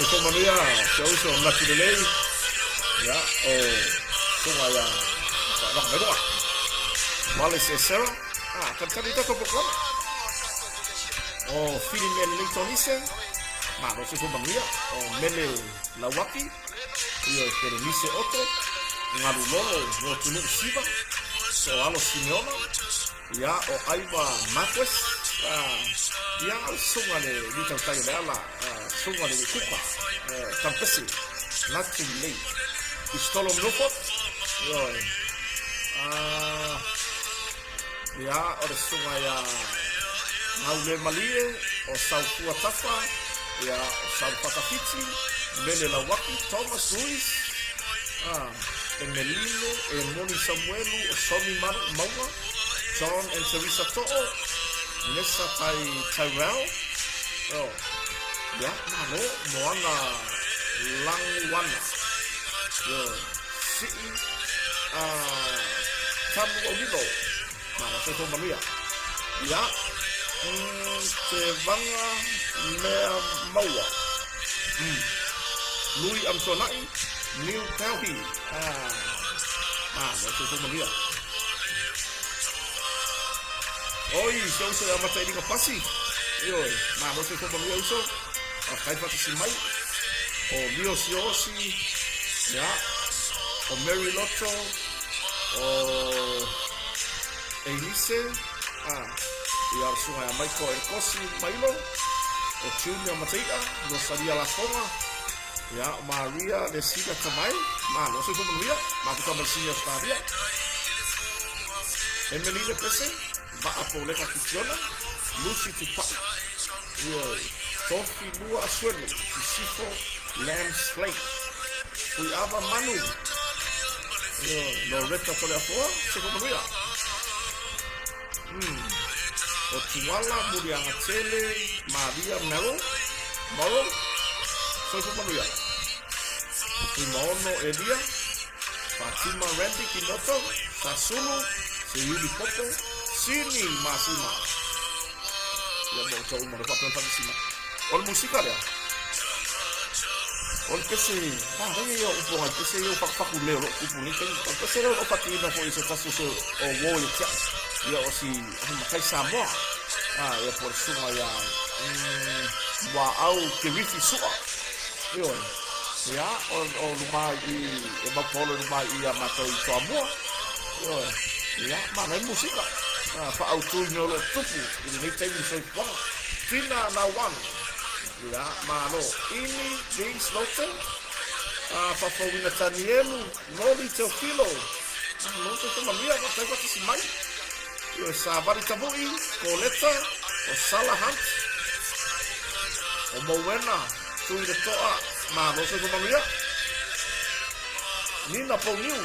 Soifua manuia, si ou uso manatu lelei. Ia, o susuga ia Faavaga Mailuga. Wallace e Sarah. Ah, talitali i tatou polokalame. O Fili Mea Lelei Tonise. Malo, soifua manuia. O Mele Lauaki. Ia, o Perenise Otto. Ngalulolo Motunuu Siva. Soalo Simeona. Ia, o Aiva Marquez, ia, o le susuga le lui tautai o Leala, susuga le Kuka, Tampese, Natu Lelei, Isitolo Milford, ioe, ia, o le susuga ia Gaulemalie, o Saufua Tafa, ia, o Salufata Fiti, Mele Lauaki, Thomas Luis, Emelino, Emoni Samuelu, o Sonny Maru, Maua, John and Teresa To'o, Nessa Tai Tyrell, oh, ia, malo, Moana Languana, ioe, Si'i, Tamu Aulilo, malo, soifua manuia. Ia, Te Vanga Mea Maua, Lui Amtuana'i, Neil Kauhi, malo, soifua manuia. Oi, si ou uso ia Matailiga Pasi, ioe, malo, soifua manuia uso, faafetai faatasi mai, o Leo Siaosi, ia, o Mary Loto, o Eilise, a, ia o le susuga ia Michael Elkosi Mailo, o Junior Matai'a, Rosalia Lafoga, ia, o Maria Lesina Tavae, malo, soifua manuia, mafuta ma le sini Australia, Emily Lepese, Vaa Poleka Kitiona, Lucy Tupa'i, ioe, Tofi Lua Asuelu, Sisifo Lamb Slate, Fuiava Manu, ioe, Loretta Toleafoa, soifua manuia. O Tuala Muliagatele Maria Merrill, Morrow, soifua manuia. Fuimaono Elia, Fatima Randy Kimoto, Sasulu, Seiuli Popo, Sini Masima. Ia mo outou uma le faapea ona faatasi mai. O le musika lea, o le pese, manaia ia o upu o ngai pese ia ua fakufakule o lo o tupu nei taimi. O le pese lea o lo o fatuina foi e se tasi o se o uo ia te au, ia o si matai Samoa, ia po o le susuga ia Muaau Kerithi Sua. Ioe, ia, o luma i, e maupolo i luma i ia matou i Toamua. Ioe, ia, manaia le musika. Faaautu i mea o lo o tupu i lenei taimi i le soifuaga. Tina Nauan, ia, malo. Ini James Lowton, Faafouina Tanielu, Noli Teofilo, malo, soifua manuia, faafetai faatasi mai. Ioe, Savali Tavu'i, Koleta, o Sala Hunt, o Mouena, Tui le To'a, malo, soifua manuia. Nina Pouniu.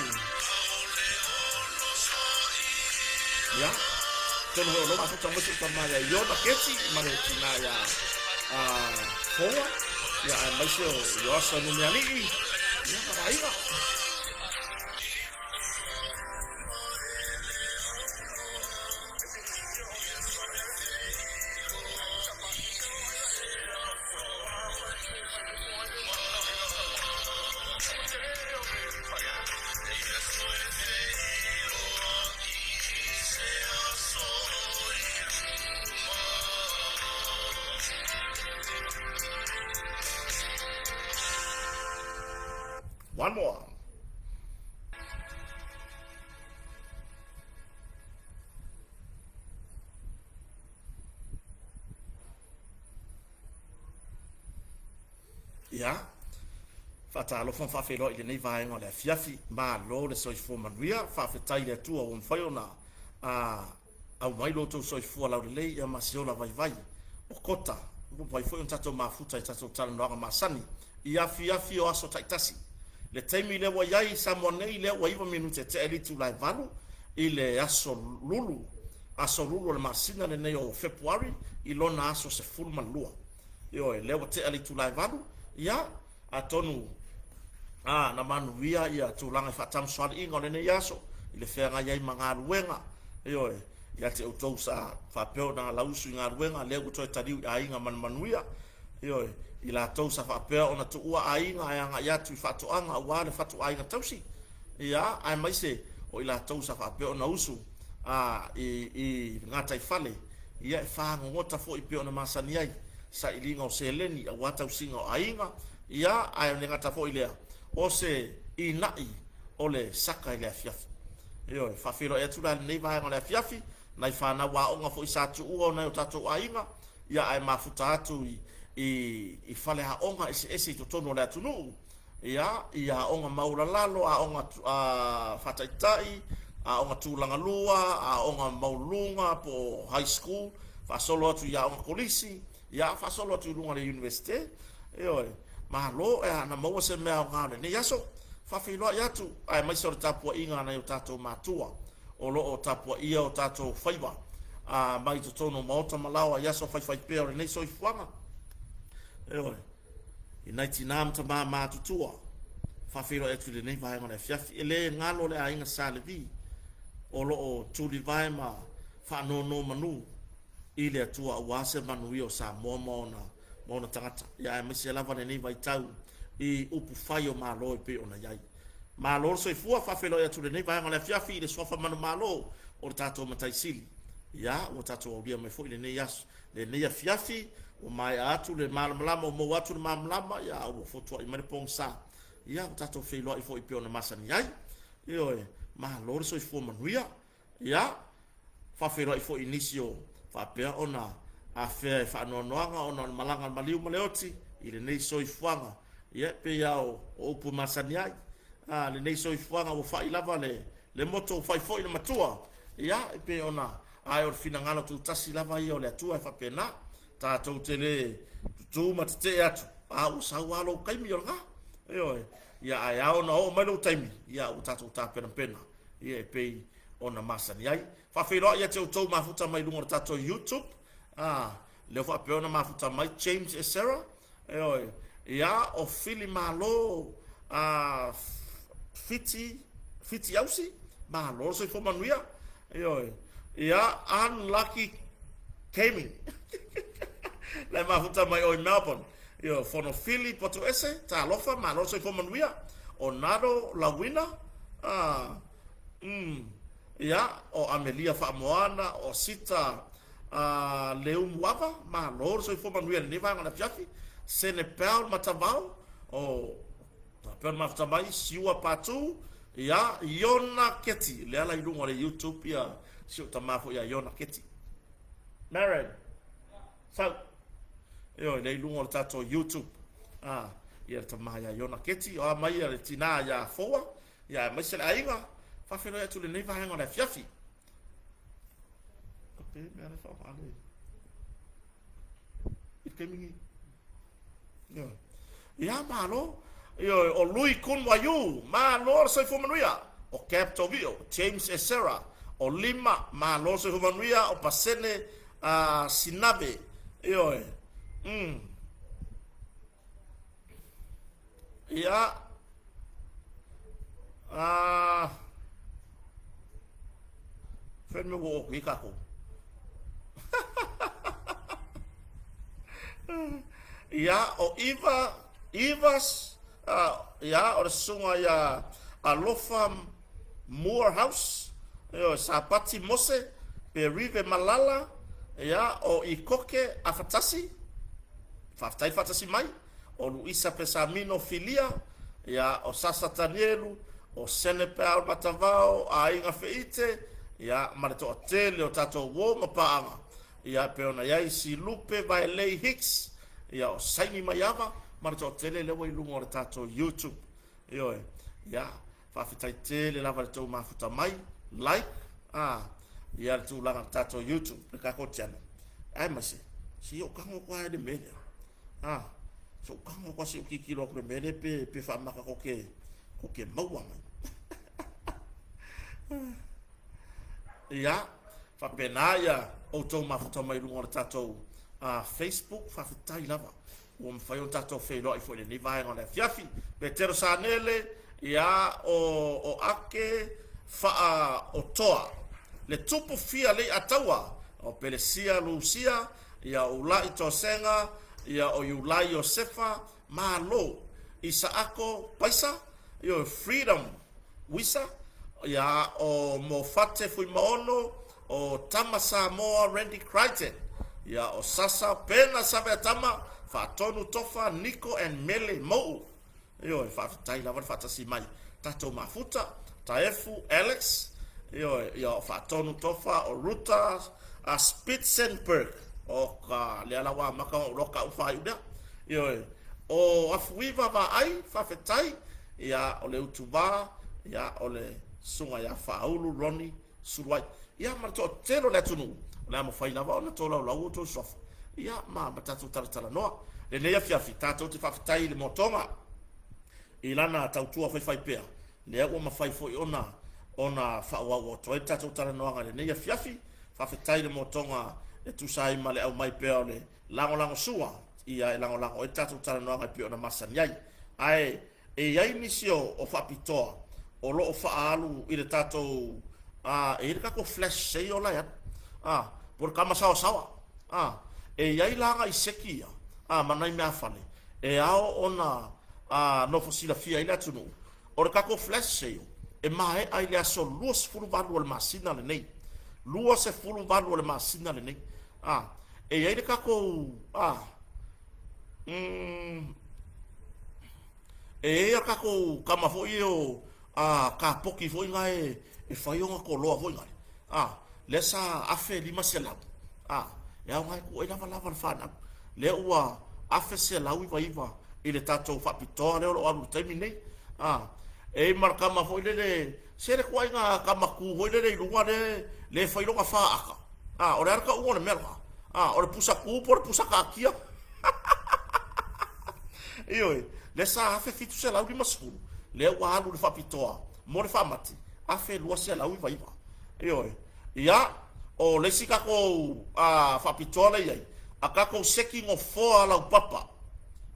Ia, tonu hoi o lou mafuta mai so'u tama ia Iona Keti ma le tina ia Foa, ia aemaise o Ioasa Numeali'i, ia ma le aiga. One more. Ia, faatalofa ma faafeiloai i lenei vaega o le afiafi. Malo le soifua manuia, faafetai i le Atua ua mafai ona aumai lo outou soifua laulelei ia ma se ola vaivai o kota. Ua mafai foi ona tatou mafuta i tatou talanoaga masani i afiafi o aso taitasi. Le taimi lea ua i ai i Samoa nei, lea ua 9 minute e tea i le itula e 8 i le aso Lulu, aso Lulu o le masina lenei o Fepuari i lona aso 12. Ioe, lea ua tea le itula e 8, ia, atonu a, na manuia ia tulaga i faatamasoaliiga o lenei aso, i le feagai ai ma galuega, ioe, ia te outou sa faapea ona lauusu i galuega, lea ua toe taliu i aiga ma le manuia, ioe. i latou sa faapea ona tuua aiga ae agai atu i faatoaga aua le fatuaiga tausi, ia, aemaise o i latou sa faapea ona usu a i i gataifale, ia e fagogota foi pei ona masani ai sailiga o seleni aua tausiga o aiga, ia, ae le gata foi i lea, o se ina'i o le saka i le afiafi. Ioe, faafeiloai atu la i lenei vaega o le afiafi, nai fanau aoga foi sa tuua o nai o tatou aiga, ia ae mafuta atu i i i faleaoga eseese i totonu o le atunuu, ia, i aoga maualalalo, aoga faataitai, aoga tulaga lua, aoga maualuluga po o high school, faasolo atu i aoga kolisi, ia faasolo atu i luga o le Iunivesite. Ioe, malo e ana maua se mea aoga o lenei aso. Faafeiloai atu aemaise o le tapuaiga a nai o tatou matua o lo o tapuaia o tatou faiva a mai totonu o maota ma laoa i aso faifaipea o lenei soifuaga. Ioe, i nai tinā ma tamā matutua, faafeiloai atu i lenei vaega o le afiafi. E le galo le aiga Sa Levi o lo o tulivae ma faanonomanu i le Atua aua se manuia o Samoa ma ona, ma ona tagata, ia aemaise lava lenei vaitau i upufai o Malo e pei ona i ai. Malo le soifua, faafeiloai atu i lenei vaega o le afiafi i le suafa manumalo o le tatou Matai Sili. Ia, ua tatou aulia mai foi lenei aso, lenei afiafi, ua maea atu le malamalama, ua maua atu le malamalama, ia ua fotuai mai le pogisa. Ia, ua tatou feiloai foi e pei ona masani ai. Ioe, malo le soifua manuia. Ia, faafeiloai foi i nisi o faapea ona afea e faanoanoaga ona o le malaga a le maliu ma le oti i lenei soifuaga. Ia, e pei lava o, o upu e masani ai, a, lenei soifuaga ua fai lava le, le moto ua fai foi le matua. Ia, e pei ona, ae o le finagalo tutasi lava ia o le Atua e faapena. Tatou te le tutū ma tetee atu, a ua sau lava lou taimi o lena. Ioe. Ia, ae ao ona oo mai lou taimi, ia ua tatou tapenapena, ia e pei ona masani ai. Faafeiloai ia te outou mafuta mai luga o le tatou YouTube, a, lea ua faapea ona mafuta mai James Esera, ioe, ia, o Fili Malo, a, Fiti, Fiti Ausi, malo le soifua manuia, ioe, ia, Unlucky Gaming, la e mafuta mai o i Melbourne, ioe, Fono Fili Potuese, talofa, malo le soifua manuia, o Nado Lauina, a, Umm. Ia, o Amelia Faamoana, o Sita a Leumuava, malo le soifua manuia i lenei vaega o le afiafi. Senepel Matavao, o faapea ona mafuta mai, Siua Patu, ia, Iona Keti, lea la i luga o le YouTube ia si ou tama foi ia Iona Keti. Maren, sau. Ioe, lea i luga o le tatou YouTube. Ah, ia le tama ia Iona Keti, o a mai ia le tinā ia Foa, Ia, aemaise le aiga, faafeiloai atu i lenei vaega o le afiafi. Ok, mea le whaoga le. I te mingi. Ia, ia malo. Ia, o Lui Kun Waiu, malo le soifua manuia. O Cap Tovio, James Esera, o Lima, malo le soifua manuia. O Pasene Sinave, ioe. Ia. Ah. Fai mea ua okay kākou. Ia, o Iva, Ivas, ia, o le susuga ia Alofa Moorhouse, ioe, Sapati Mose, Perive Malala, ia, o Ikoke Afatasi, Faafetai le faatasi mai, o Luisa Pesamino Filia, ia, o Sasa Tanielu, o Senepeau Matavao, Aiga Feite, ia, ma le toatele o tatou uo ma paaga, ia, e pei ona i ai Silupe Vaelei Hicks, ia, o Saini Maiava, ma le toatele lea ua i luga o le tatou YouTube. Ioe, ia, Faafetai tele lava i le tou mafuta mai, like, a, ia le tulaga i le tatou YouTube, le tatou channel. Aemaise, se i ou tago atu lava i le mea lea. A, se i ou tago atu lava se i ou tilotilo atu i le mea lea pe, pe faamata tou te, tou te maua mai. Ia, faapena ia outou mafuta mai luga o le tatou Facebook, faafetai lava. Ua mafai ona tatou feiloai foi i lenei vaega o le afiafi. Petero Sanele, ia, o, o Ake Faa o Toa, le tupu fia lei ataua, o Pelesia Lusia, ia, o Ula'i Tosega, Ia, o Iulai Iosefa, Malo, Isaako Paisa, ioe, Freedom Wisa, ia, o Mofate Fuimaono, o Tama Samoa Randy Crichton, ia, o Sasa Pena Saveatama, Faatonu Tofa, Niko and Mele Mou'u. Ioe, faafetai lava le faatasi mai. Tatou mafuta, Taefu, Alex, ioe, ia o Faatonu Tofa, o Ruta, a Spitzenberg, o ka lea la ua amata ona ou iloa ka'u faaiu lea. Ioe, o Afuiva Vaai, faafetai, ia o le Utuvā, ia o le Susuga ia Faaulu Ronnie Suluai. Ia ma le toatele o le atunuu, o le a mafai lava ona tolaulau outou suafa, ia ma ma tatou talatalanoa. Lenei afiafi, tatou te faafetai i le motoga i lana tautua faifaipea, lea ua mafai foi ona ona faaauau atu ai le tatou talanoaga i lenei afiafi. Faafetai i le motoga e tusa ai ma le aumai pea o le lagolagosua ia e lagolago ai le tatou talanoaga e pei ona masani ai. Ae E i ai nisi o faapitoa o lo o faaalu i le tatou, a, e i ai le tatou flash sale la e alu, a, po o le tama saoasaoa, a, e i ai la nai seki ia, a, ma nai meafale e ao ona, a, nofo silafia ai le atunuu. O le tatou flash sale e maea i le aso 28 o le masina lenei, 28 o le masina lenei, a, e i ai le tatou, a, mm, E i ai a tatou kama foi ia o a kapoki foi na e e fai ona koloa foi nale a lea sa 1500 a e aoga e tuu ai lavalava le fanau lea ua 1199 i le tatou faapitoa lea o lo o alu i le taimi nei a e i ai ma le kama foi lele se le tuaiga kama tu foi lele i luga le le fai lona faata a o le a le tauga o le mea lena a o le pusa tu po o le pusa taatia. Ioe, lea sa 1750, lea ua alu i le faapitoa mo le faamati, 1299. Ioe, ia, o le isi tatou a, faapitoa lea i ai, a tatou seki nofoa laupapa,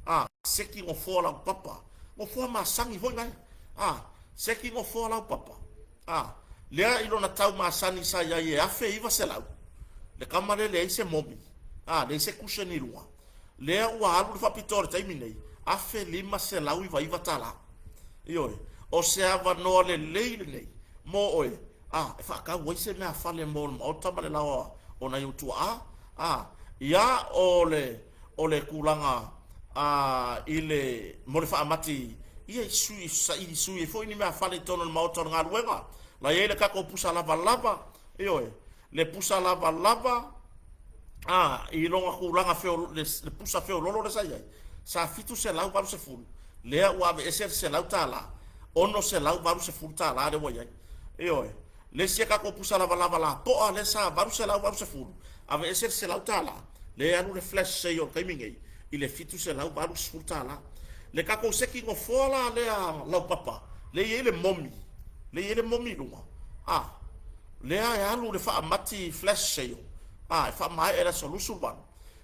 a, seki nofoa laupapa, nofoa masani foi nae, a, seki nofoa laupapa, a, lea i lona tau masani sa i ai e 1900, le kama lea leai se momi, a, leai se cushion i luga, Lea ua alu le faapitoa i le taimi nei, $1,599. Ioe, o se avanoa lelei lenei mo oe a e faatau ai se meafale mo le maota ma le laoa o nai ou tuaa. A, ia o le, o le tulaga a, i le, mo le faamati, ia i sui, saili sui ai foi ni meafale i totonu o le maota o le galuega. La i ai le tatou pusa lavalava, ioe, le pusa lavalava, A, i lona tulaga feo, le, le pusa feololo lea sa i ai, sa $780, lea ua aveese le $100, $680 lea ua i ai. Ioe. Le isi a tatou pusa lavalava lapoa lea sa $880, aveese le $100, lea e alu le flash sale o le taimi nei i le $780. Le tatou seki nofoa la lea laupapa, lea e i ai le momi, lea e i ai le momi i luga, a, lea e alu le faamati flash sale, a, e faamaea i le aso 28,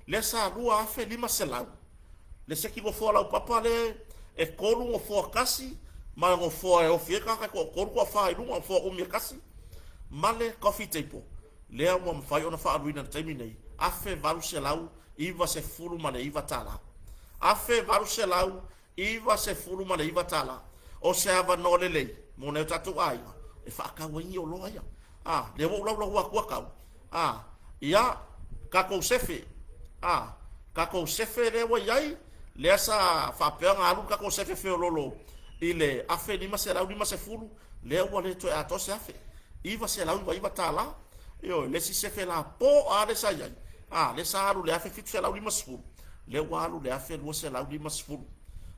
lea sa 2,500 le seki nofoa laupapa lea e tolu nofoa tasi ma le nofoa e ofi ai tagata e toatolu toafa i luga, nofoa umi e tasi, ma le coffee table lea ua mafai ona faaaluina i le taimi nei, $1,899. $1,899. O se avanoa lelei mo nai o tatou aiga e faatau ai ni oloa ia. A, lea ua ou laulaua atu a tau. A, ia, tatou sefe. A, tatou sefe lea ua i ai, lea sa faapea ona alu le tatou sefe feololo i le 1550, lea ua le toe atoa se afe. $999. Ioe, le isi sefe lapoa lea sa i ai, a, lea sa alu i le 1750, lea ua alu i le 1250.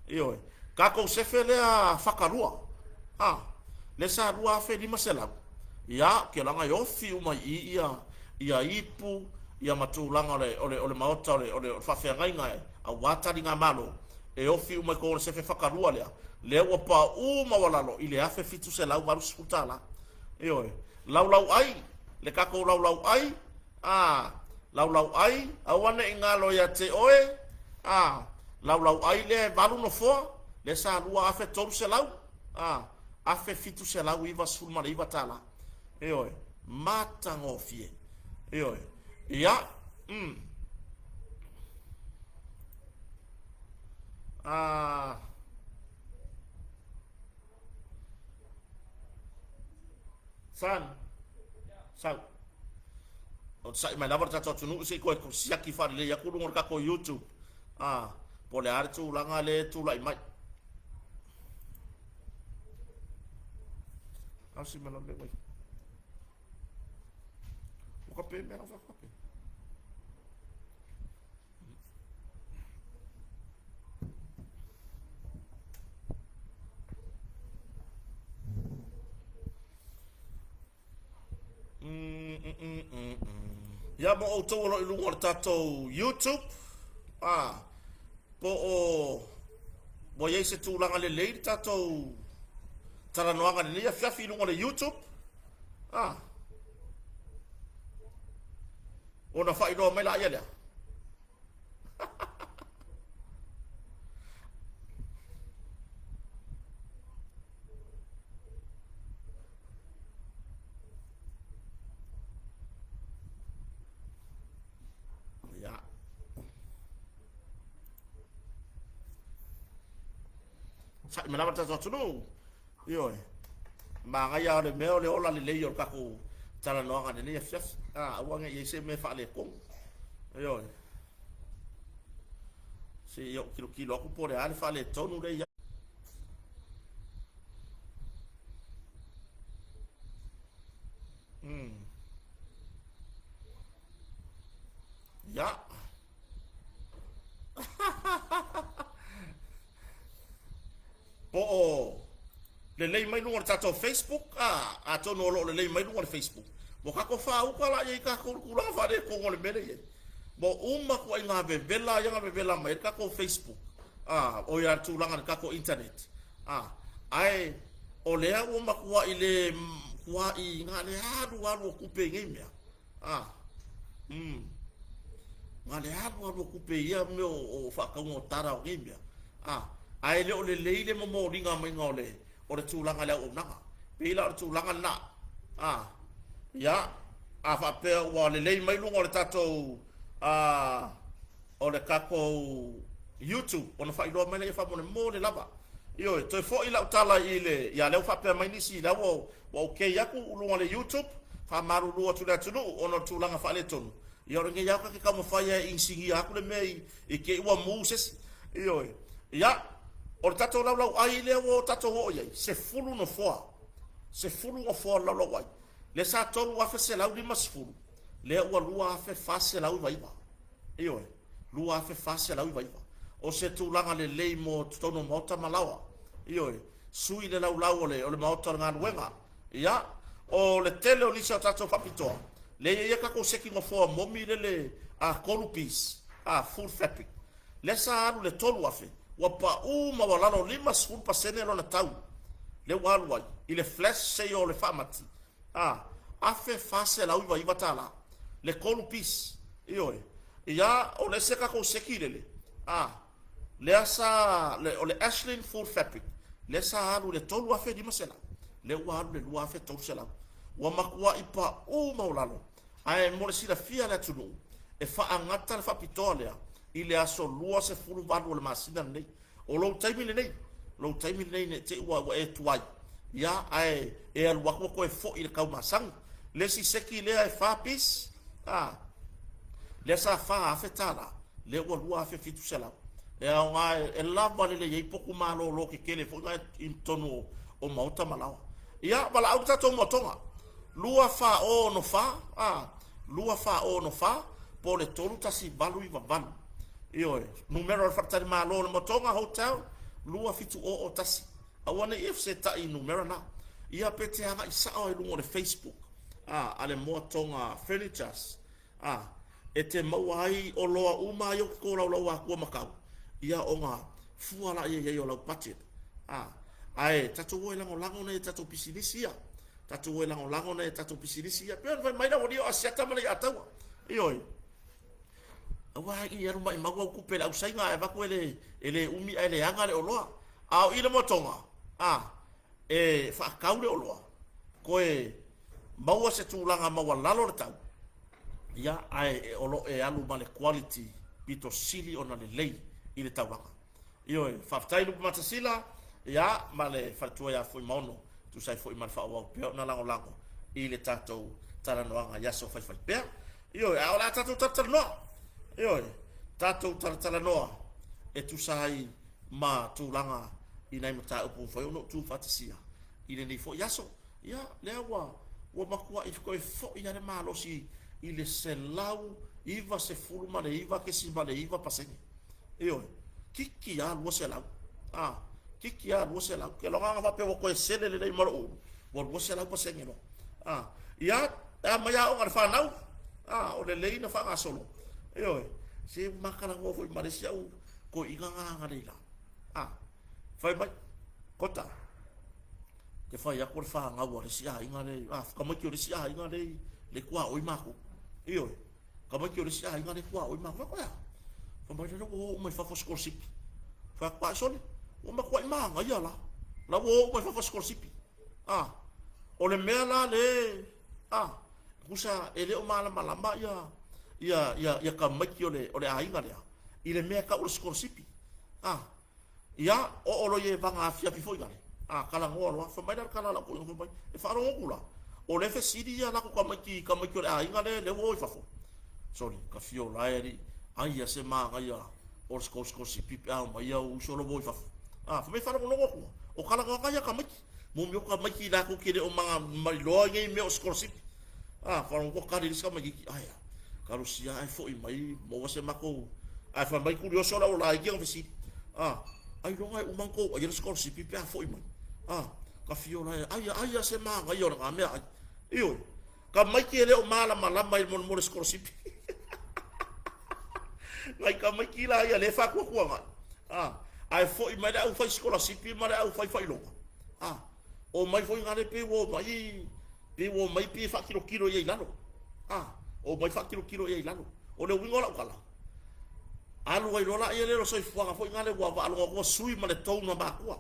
Ioe, tatou sefe lea fakalua, a, lea sa 2500, ia, ou te iloa e ofi uma i i ia, ia ipu, ia ma tulaga o le, o le, o le maota o le, o le, o le faafeagaiga e, aua taligamalo, e ofi uma i totonu o le sefe fakalua lea, lea ua paū maualalo i le $1780. Ioe, laulauai, le tatou laulauai, a, laulauai, aua ne i galo ia te oe, a, laulauai lea e valu nofoa, lea sa $2,300, a, $1,799. Ioe, matagofie. Ioe, ia, mm. A Son, sau. O te sa'i mai lava le tatou atunuu se i koe siaki faalelei atu luga o le tatou YouTube. A, po o le a le tulaga lea e tulai mai. Au si mea le wai. O ka pe mea lau whakape. Ia mo outou o lo o i luga o le tatou YouTube, a, po o ua i ai se tulaga lelei le tatou talanoaga i lenei afiafi i luga o le YouTube, a, ona faailoa mai laia lea. Ia. Sa'i mai lava le tatou atunuu. Ioe. Manaia o le mea o le ola lelei o le tatou talanoaga i lenei afiafi. Ah, aua ne i i ai se mea faaletonu. Ioe. Se i ou tilotilo atu po o le a le faaletonu lea i ai. Ia. Po o lelei mai luga o le tatou Facebook, a, atonu o lo o lelei mai luga o le Facebook. Ua tatou fāuta la i ai tatou i le tulaga faaletonu o le mea lea e i ai. Ua uma ituaiga vevela ia na vevela mai ai le tatou Facebook, a, oi a le tulaga i le tatou internet. A, ae o lea ua matuai le tuai na le alu alu o tupe i nei mea. A, na le alu alu o tupe i ia mea o faatauga o tala o nei mea. A, ae le o lelei le momoliga maiga o le, o le tulaga i le auaunaga. Pei la o le tulaga lena. A, ia, a faapea ua lelei mai luga o le tatou, a, o le tatou YouTube ona faailoa mai lea faamolemole lava. Ioe, toe foi lau tala i le, ia lea ua faapea mai nisi lea ua ua okay atu luga o le YouTube, faamalulu atu i le atunuu ona o le tulaga faaletonu. Ia o lenei lava ta te taumafai e inisinia atu le mea i te i ua mu se isi. Ioe. Ia, o le tatou laulauai lea ua tatou oo i ai, 10 nofoa. 10 nofoa o le laulauai. Lea sa 3,150, lea ua 2,499. Ioe, 2,499. O se tulaga lelei mo totonu o maota ma laoa. Ioe, sui le laulau o le, o le maota o le galuega. Ia, o le tele o nisi o tatou faapitoa, lea e i ai a tatou seki nofoa momi lele a 3 piece, a full fabric. Lea sa alu i le 3,000, ua pau maualalo 50% lona tau lea ua alu ai i le flash sale o le faamati, a, $1,499 le 3 piece. Ioe. Ia, o le isi a tatou seki lele, a, lea sa, le, o le Ashlyn full fabric, lea sa alu i le 3,500, lea ua alu i le 2,300. Ua matuai pau maualalo. Ae mo le silafia e le atunuu, e faagata le faapitoa lea i le aso 28 o le masina lenei. O lou taimi lenei, lou taimi lenei ne i te i ua e tuai, ia, ae e alu atu ua toe foi i le tau masani. Le isi seki lea e fa piece, a, lea sa $4,000, lea ua $2,700. E aoga e lava lelei ai potu malolo tetele foi na i totonu o maota ma laoa. Ia, valaau le tatou moatoga. 2 4 6 4, a, 2 4 6 4, po o le 3 1 8 9 8. Ioe, numera o le faletalimalo o le Motoga Hotel, 2 7 0 1. Aua ne i e fesetai i numera na. Ia pe te agai sao ai i luga o le Facebook a, a le Moatoga Furnitures, a, e te maua ai oloa uma ai o ke kōlaulau akua makau, ia ona fua laia i ai o lau budget. A, ae tatou o e lagolago nai a tatou pisinisi ia. Tatou o e lagolago nai a tatou pisinisi ia. Pei ona fai mai le aualii o Asiata ma le Iataua. Ioe. Aua i alu maimau au tupe i le ausaina ae avatu e le, e le umi ae leaga le oloa. A o i le motoga, a, e faatau le oloa, toe maua se tulaga maualalo le tau, ia, ae o lo o e alu ma le quality pito sili ona lelei i le taulaga. Ioe, faafetai Lupe Matasila, ia, ma le faletua ia Fuimaono, tusa ai foi ma le faaauau pea ona lagolago i le tatou talanoaga i aso faifaipea. Ioe, a o le a tatou talatalanoa. Ioe, tatou talatalanoa e tusa ai ma tulaga i nai mataupu ua mafai ona ou tuufaatasia i lenei foi aso. Ia, lea ua ua matuai toe foi lava le malosi i le 199.9%. Ioe, kiki lava 200. A, kiki lava 200. Ke loga faapea ua toe sele lelei ma lou ulu, ua 200% loa. A, ia, e a mai aoga a le fanau. A, o lelei na faagasolo. Ioe, se ua matalanoa foi ma le isi au toeaina na analeila. A, fai mai, Kota, te fai atu le fanau a le isi aiga le, a, tamaiti o le isi aiga le, le tuaoi matou. Ioe, tamaiti o le isi aiga le tuaoi matou. Fai atu, e a? Fai mai, lea ua o uma i fafo sikolasipi. Fai atu, ai sole, ua matuai manaia la. La ua o uma i fafo sikolasipi. A, o le mea la le, a, tusa e le o malamalama ia, ia, ia, ia tamaiti o le, o le aiga lea, i le mea e tau o le sikolasipi. A, Ia, oo loa i vaga afiafi foi lale, a talanoa loa, fai mai la le tala a lau toeaina fai mai, e faalogo atu la, o lea e fesili ia latou tamaiti i tamaiti o le aiga lea lea ua o i fafo. Sole, ka fio la e alii, ai a se manaia o le sikolasipi pe a omai au uso la ua o i fafo. A, fai mai e faalogologo atu, o talanoaga ia a tamaiti. Mo mea o tamaiti latou te le o mailoa nei mea o sikolasipi. A, faalogo atu tali le isi tamaititi, ae a, talosia ae foi mai maua se matou, ae fai mai Kurioso le auala laiti ona fesili, a, ailoga e uma ona tou aia le sikolasipi pe a foi mai. A, ka fio la e, ai, ai a se manaia o lena meaai. Ioe, tamaiti e le o malamalama i le molemole sikolasipi. Nai tamaiti la ia lea e faatuatuagai. A, ae foi mai le au fai sikolasipi ma le au fai faailoga. A, omai foi gale pei ua omai Pei ua omai pei e faatilotilo i ai i lalo. A, omai faatilotilo i ai i lalo. O le uiga o lau tala, alu ai loa laia lea o le soifuaga foi lea ua faalogo atu ua sui ma le tone a matua.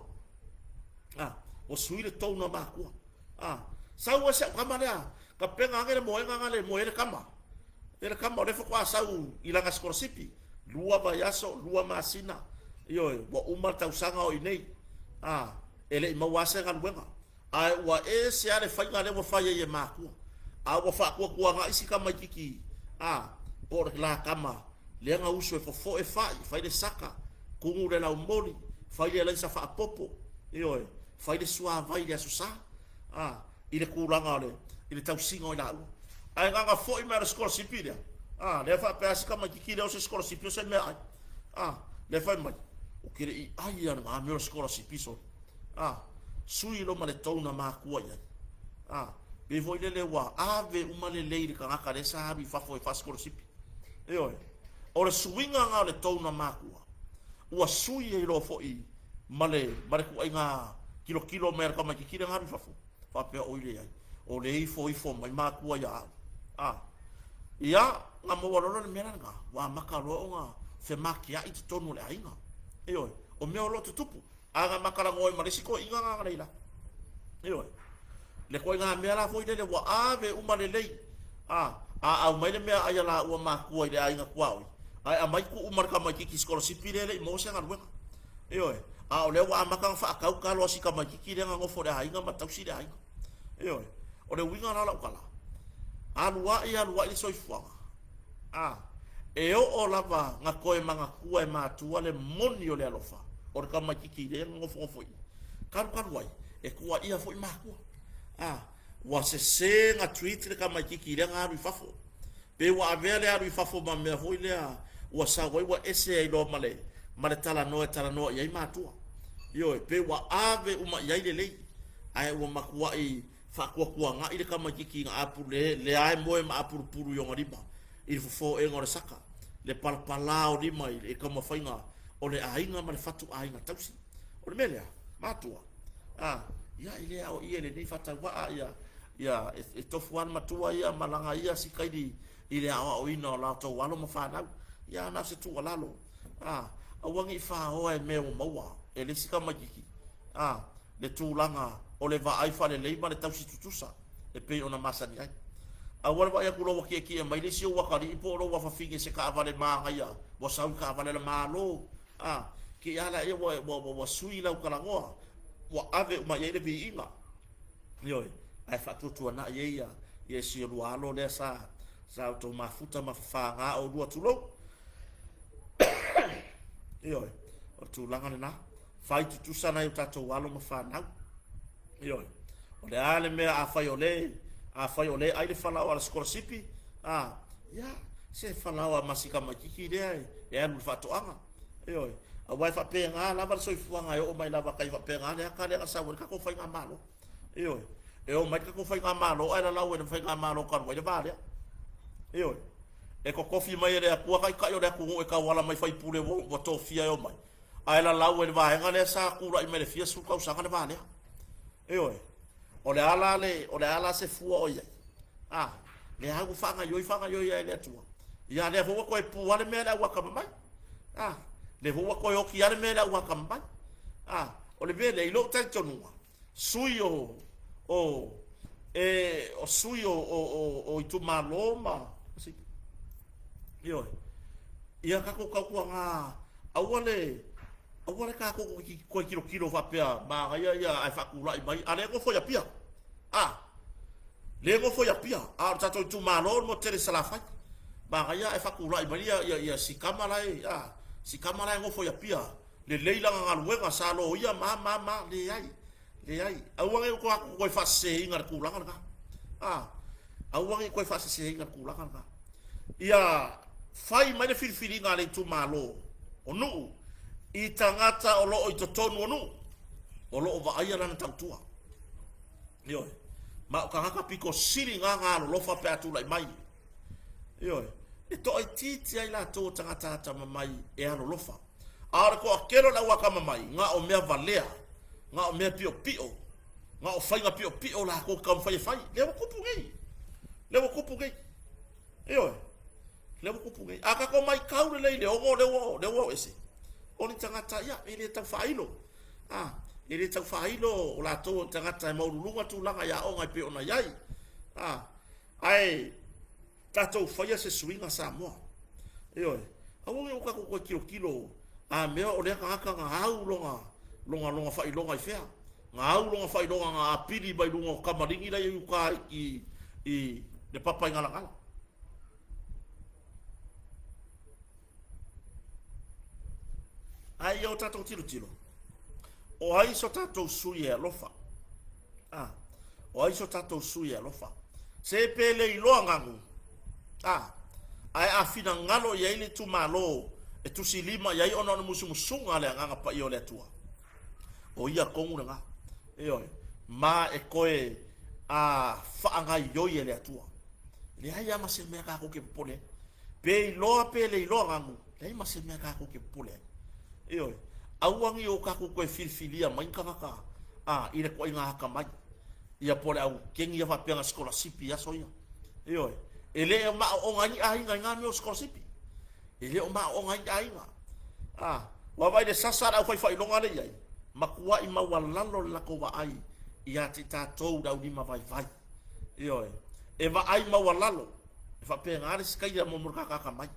A, ua sui le tone a matua. A, sau ai si au tama lea, tapena ane le moega na le moe ai le tama. E le tama o lea faatoa sau i lana sikolasipi, 2 vaiaso, 2 masina, ioe, ua uma le tausaga o i inei. A, e le i maua lava se galuega. Ae ua ese lava le faiga lea ua fai ai e matua. A ua faatuatuaga isi tamaititi, a, po o le la tama lea na uso e fofoe fai, fai le saka, tumu le laumoli, fai le alaisa faapopo, ioe, fai le suavai i le Aso Sa, a, i le tulaga o le, i le tausiga o i laua. Ae na ona foi mai o le sikolasipi lea, a, lea faapea si tamaititi lea o se sikolasipi o se meaai, a, lea fai mai, ou te le i ai lava i lena mea o le sikolasipi sole. A, sui loa ma le tou na makua i ai. A, pei foi lele ua ave uma lelei i le tagata lea sa alu i fafo e faasikolasipi. Ioe. O le suiga na o le tou na makua, ua sui ai loa foi ma le, ma le tuaiga tilotilo mai a le tamaititi lea na alu i fafo, faapea, Oi leai, o lea e ifoifo mai matua ia au. A, ia, na maua loa le mea la lena, ua amata loa ona femakeai totonu o le aiga. Ioe. O mea o lo o tutupu. A na matalanoa ai ma le isi toeaina na laila. Ioe. Le toeaina mea la foi lele ua ave uma lelei. A, a aumai le mea ai a laua matua i le aiga tuaoi, ae aumai tuu ma le tamaititi sikolasipi lea e le i maua se galuega. Ioe. A o lea ua amata ona faatau talo a si tamaititi lea na nofo i le aiga ma tausi le aiga. Ioe. O le uiga la o lau tala, alu ai alu ai le soifuaga, A e oo lava na toe manatua e matua le moni o le alofa o le tamaititi lea na nofonofo i i, talu talu ai, e tuuaia foi matua. A ua sese na treat le tamaititi lea na alu i fafo. Pe ua avea le alu i fafo ma mea foi lea ua sau ai ua ese ai loa ma le, ma le talanoa e talanoa i ai matua. Ioe, pe ua ave uma i ai lelei, ae ua matuai faatuatuaga'i le tamaititi na apu le lea e moe ma apulupulu i ona lima i le fofoega o le saka, le palapala o lima i le taumafaiga o le aiga ma le fatu aiga tausi. O le mea lea, matua, a, ia e le aoaia i lenei faatauvaa ia, ia e tofu lava le matua ia ma lana ia sikaili i le aoaoina o la outou alo ma fanau. Ia na o se tuualalo, a, aua ne i faoa e mea ua maua e le isi tamaititi, a, le tulaga o le vaai faalelei ma le tausi tutusa e pei ona masani ai. Aua le vaai atu loa ua tietie mai le isi ou atalii po o lou afafine i se taavale manaia ua sau i taavale a le Malo, a, Ke ala ia ua ua ua sui lau kalagoa, ua ave uma i ai le viiga. Ioe, ae faatuatuanai ai ia ia si olua alo lea sa sa outou mafuta ma fafaga oulua, tulou. Ioe, o le tulaga lena. Fai tutusa nai o tatou alo ma fanau. Ioe, o le a le mea afai o le afai o le ai le falaoa a le sikolasipi, a ia se falaoa masika maititi lea e alu i le faatoaga. Ioe, aua e faapena lava le soifuaga e oo mai lava kai faapena le ata lea na sau ai le tatou faigamalo. Ioe, e oo mai le tatou faigamalo ae lalau e le faigamalo talu ai le va lea. Ioe, e totofi mai e le Atua taitai o le atunuu e tauala mai faipule ua tofia e omai, ae lalau e le vaega lea sa tulai mai le fia sefulu tausaga le va lea. Ioe, o le a la le, o le a la se fua o i ai? A, lea ua faagaioi faagaioi ai e le Atua. Ia lea foi ua toe pu lava le mea le au atamamai. A, lea foi ua toe oti lava le mea le au atamamai. A, o le mea lea i lou talitonuga, sui o o e o sui o o o, o itumalo ma ioe, ia tatou tautuaga aua le aua le tatou toe tilotilo faapea manaia ia ae faatulai mai a lea nofo i Apia. A lea nofo i Apia, a o le tatou itumalo le motu tele i Salafai. Manaia ae faatulai mai ia ia, ia si kama la e a si kama la e nofo i Apia, lelei lana galuega sa loia ma ma ma leai leai. Aua ne i outou toe faaseseina le tulaga lena. A aua ne i toe faaseseina le tulaga lena. Ia fai mai le filifiliga a le itumalo o Nuu i tagata o lo o i totonu o Nuu o lo o vaaia lana tautua. Ioe. Ma o tagata pito sili na na alolofa pe a tulai mai. Ioe. E toaitiiti ai latou o tagata atamamai e alolofa. A o le toatele o le au atamamai, na o mea valea, na o mea piopio, na o faiga piopio latou te taumafai e fai. Lea ua tupu nei. Lea ua tupu nei. Ioe. Lea ua tupu nei. A tatou matau lelei i le ono lea ua lea ua o ese, o ni tagata ia e le tau faailo. A, e le tau faailo o latou o ni tagata e maualuluga tulaga i aoga e pei ona i ai. A, ae tatou faia se suiga Samoa. Ioe. Aua ne i o tatou toe tilotilo a mea o lea tagata na au lona lona lona faailoga i fea. Na au lona faailoga na apili mai luga o tamaligi la e i uta i i le papa i Galagala. Ae ia o tatou tilotilo, o ai so tatou sui e alofa? A, o ai so tatou sui e alofa? Se pe le iloa gagu, a, ae a finagalo i ai le itumalo e tusilima i ai ona o le musumusuga a le Agaga Paia o le Atua, o ia tonu lena. Ioe, ma e toe a faagaioi e le Atua. Leai lava ma se mea tatou te popole ai. Pe iloa pe le iloa gagu, leai ma se mea tatou te popole ai. Ioe, aua ne i o tatou toe filifilia mai ni tagata a, i le toaiga atamai, ia po o le au keni ia faapea na sikolasipi i aso ia. Ioe, e le o maaooga ai ni aiga i na mea o sikolasipi. E le o maaooga ai ni aiga. A, ua vaai le sasa a le aufaifailoga lea i ai, matuai maualalo le latou vaai ia te tatou le aulima vaivai. Ioe, e vaai maualalo, e faapena le sikaia mo le tagata atamai.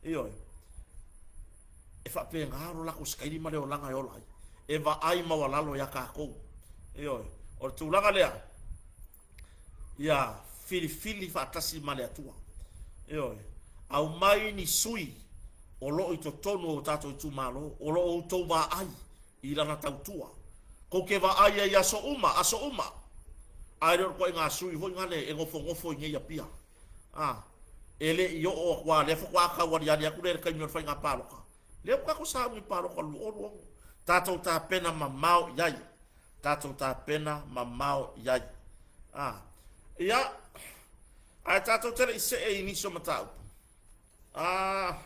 Ioe, e faapena lo latou sikaili ma le olaga e ola ai. E vaai maualalo ia tatou. Ioe, o le tulaga lea, ia filifili faatasi ma le Atua. Ioe, aumai ni sui o lo o i totonu o tatou itumalo, o lo o outou vaai i lana tautua. Kou te vaai ai i aso uma, aso uma. Ae le o le ituaiga sui foi gale e nofonofo i nei Apia. A, e le i oo atu lava, lea faatoa tau aliali atu lea i le taimi o le faiga palota. Lea ua tatou sauni palota 2026. Tatou tapena mamao i ai. Tatou tapena mamao i ai. A, ia, ae tatou te le i see i nisi o mataupu. A,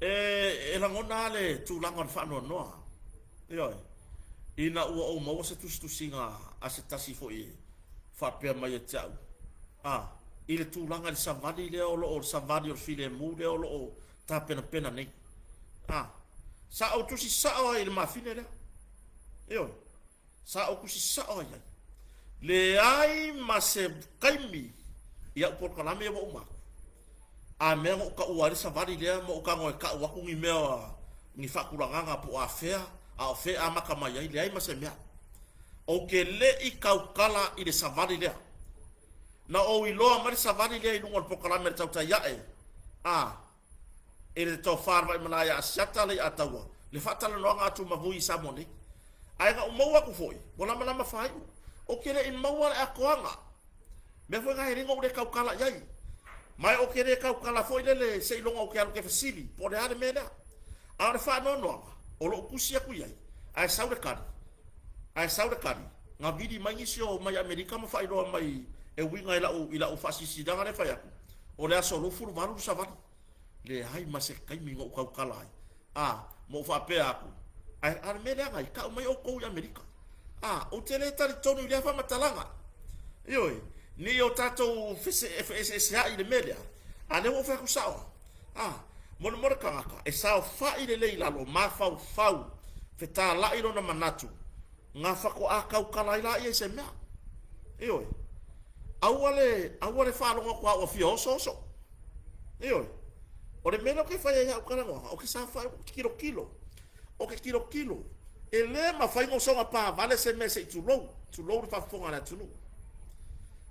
e, e lagona lava le tulaga o le faanoanoa. Ioe. Ina ua ou maua se tusitusiga a se tasi foi e faapea mai ia te au, a, i le tulaga i le savali lea o lo o, le savali o le filemu lea o lo o tapenapena nei. A, sa ou tusi sao ai i le mafine lea. Ioe. Sa ou tusi sao ai ai. Leai ma se taimi i au polokalame ia ua uma atu. A mea na ou taua ai le savali lea ma ou tago e tau atu ni mea ni faatulagaga po o afea a o fea e amata mai ai, leai ma se mea. Ou te le i tautala i le savali lea. Na ou iloa mai le savali lea i luga o le polokalame a le Tautai Ae a e le Tofa le Vaimalae ia Asiata Leiataua le faatalanoaga a Tumavui i Samoa nei. Ae na ou maua atu foi, ua lamalama faaiu. Ou te le i maua le atoaga. Mea foi na e le na ou le tautala i ai. Ma ou te le tautala foi lele seiloga ou te alu ou te fesili po o le a le mea lea. A o le faanoanoaga, o lou tusi atu i ai, ae sau le tali, ae sau le tali, na vili mai nisi o mai Amerika ma faailoa mai e uiga i lau, i lau faasilasilaga lea e fai atu, o le aso 28 le savali. Leai ma se taimi na ou tautala ai, a, ma ou faapea atu, ae a le mea leaga ai, tau mai outou i Amerika. A, ou te le talitonu i lea faamatalaga. Ioe, ne i o tatou feeseeseai i le mea lea, a lea ua ou fai atu sao lava. A, molemole tagata, e saofai lelei i lalo, mafaufau, fetalai lona manatu, na faatoa tautala ai laia i se mea. Ioe. Aua le, aua le faalogo atu a ua fia oso, oso. Ioe. O le mea lea ou te fai ai au talanoaga, ou te saofai, ou te tilotilo. Ou te tilotilo. E le mafai ona soga pavale se mea se i tulou, tulou le faafofoga a le atunuu.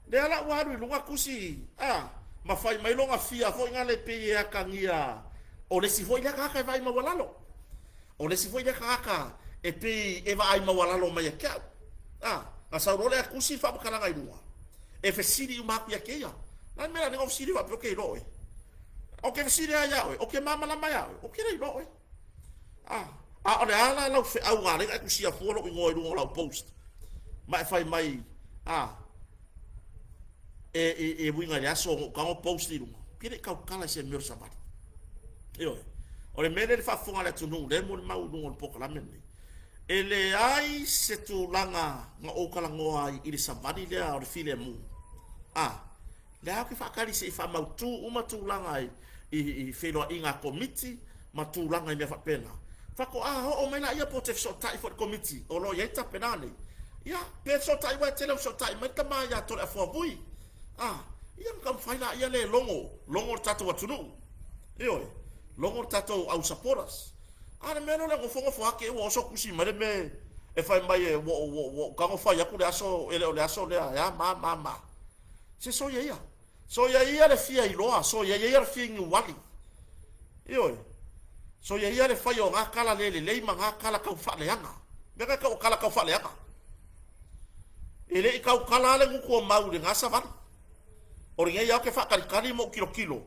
Lea la ua alu i luga tusi, a, ma fai mai lona fia foi na le pei e atagia o le isi foi lea tagata e vaai maualalo. O le isi foi lea tagata e pei e vaai maualalo mai ia te au. A, na sau loa lea tusi le faamatalaga i luga, e fesili uma atu ia te ia. O le a le mea la ou fesili faapea ou te iloa oe? Ou te fesili lava ia oe, ou te malamalama ia oe, ou te le iloa oe. A, a o le a la lau feau na ala ai ona e tusia fua lou igoa i luga o lau post ma e fai mai, a, e, e, e uiga i le aso na ou tago post i luga, ou te le i tautala i se mea o le savali. Ioe. O le mea lea i le faafofoga a le atunuu lea e molimau i luga o le polokalame lenei, e leai se tulaga na ou talanoa ai i le savali lea o le filemu. A, lea ou te faatali se i faamautu uma tulaga i, i, i feiloaiga a komiti ma tulaga i mea faapena. Faatoa oo mai laia po o te fesootai foi i le komiti o lo o i ai tapenaga nei. Ia, pe fesootai aua e tele ina fesootai mai le tama ia Toleafoa Vui. A, ia ona taumafai laia lea e logo, logo le tatou atunuu. Ioe, logo le tatou au supporters. A o le mea lea o le nofonofo ake ua oso tusi mai le mea e fai mai e ua, ua, ua ou tago fai atu le aso, e le o le aso lea, e a ma ma ma. Se soia ia. Soia ia le fia iloa, soia ia le fia niuali. Ioe. Soia ia le fai o ngā tala le lelei ma ngā tala tau faaleaga. Mea ka tau o tala tau faaleaga. E le i tautala lava le gutu o mau i lena savali. O lenei lava ou te faatalitali ma ou tilotilo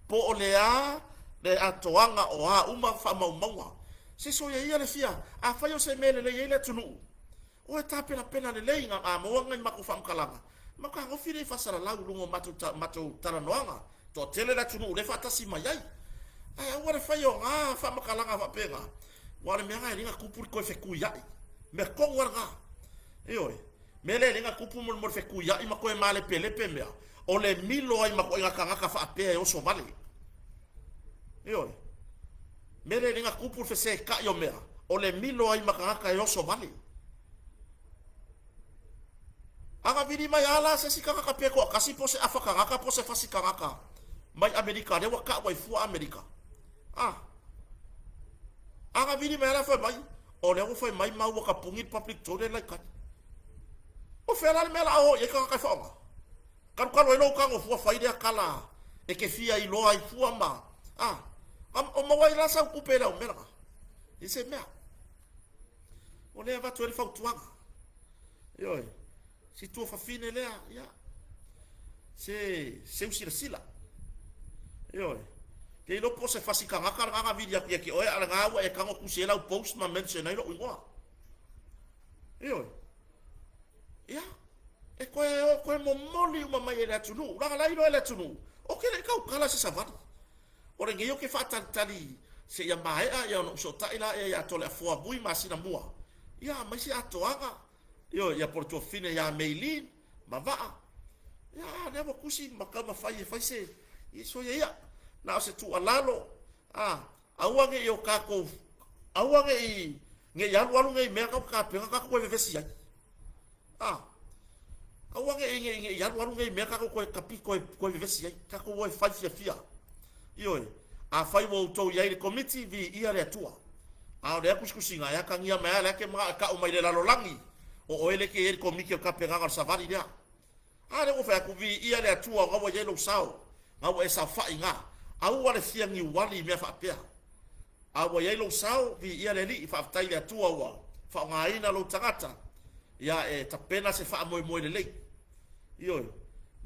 po o le a le atoaga o a uma faamaumauga. Se soia ia le fia, afai o se mea e lelei ai le atunuu, o e tapenapena lelei na a maua nai matou faamatalaga, ma tagofi lea i faasalalau i luga o matou, matou talanoaga. Toatele le atunuu lea e faatasi mai ai. Ae aua le fai o na faamatalaga faapena, aua o le mea lena e le na tupu le toe fetuiai. Mea tonu lava lena. Ioe. Mea lea e le na tupu mo le fetuiai ma toe malepelepe mea, o le milo ai ma ituaiga tagata faapea e oso vale. Ioe. Mea lea e le na tupu le fesetai o mea, o le milo ai ma tagata e oso vale. A na vili mai lava la se isi tagata pe toatasi po o se afa tagata po o se fasi tagata mai Amerika lea ua tau ai fua Amerika. A. A na vili mai lava la fai mai, o lea ua fai mai ma ua tapuni le public toilet la i tai. O fea la le mea o le a o i ai tagata e faaaoga? Talutalu ai lou tago fua fai lea tala e te fia iloa ai fua ma, a, o maua ai la sau tupe i le au mea lena. I se mea. O lea e avatu ai le fautuaga. Ioe, si tuafafine lea, ia, se, seu silasila. Ioe, le iloa po o se fasi tagata lena na vili atu ia te oe, a o lena ua e tago tusi ai lau post ma mention ai lou igoa. Ioe, ia, e toe o toe momoli uma mai e le atunuu, leaga la e iloa e le atunuu, ou te le i tautala i se savali. O lenei ou te faatalitali seia maea ia ona ou fesootai laia ia Toleafoa Vui masina mua, ia aumai se atoaga, ioe, ia po o le tuafafine ia Maylene ma Vaa. Ia a lea ua tusi ma taumafai e fai se, ia soia ia, na o se tuualalo, a, aua ne i o tatou, aua ne i, ne i alualu nei mea tatou tapena tatou toe vevesi ai. A, aua ne i, ne i, ne i alualu nei mea tatou toe tapi toe, toe vevesi ai. Tatou o e fai fiafia. Ioe, afai ua outou i ai i le Komiti, viia le Atua. A o lea tusitusiga e atagia mai lava lea e te manao e tau mai le lalolagi, o oe lea e te i ai i le Komiti o le Tapenaga o le Savali lea. A lea ua fai atu, Viia le Atua o na ua i ai lou sao, na ua e saofai i ina. Aua le fia niuali i mea faapea. A ua i ai lou sao, viia le Alii, faafetai i le Atua ua faaaogaina lou tagata, ia e tapena se faamoemoe lelei. Ioe,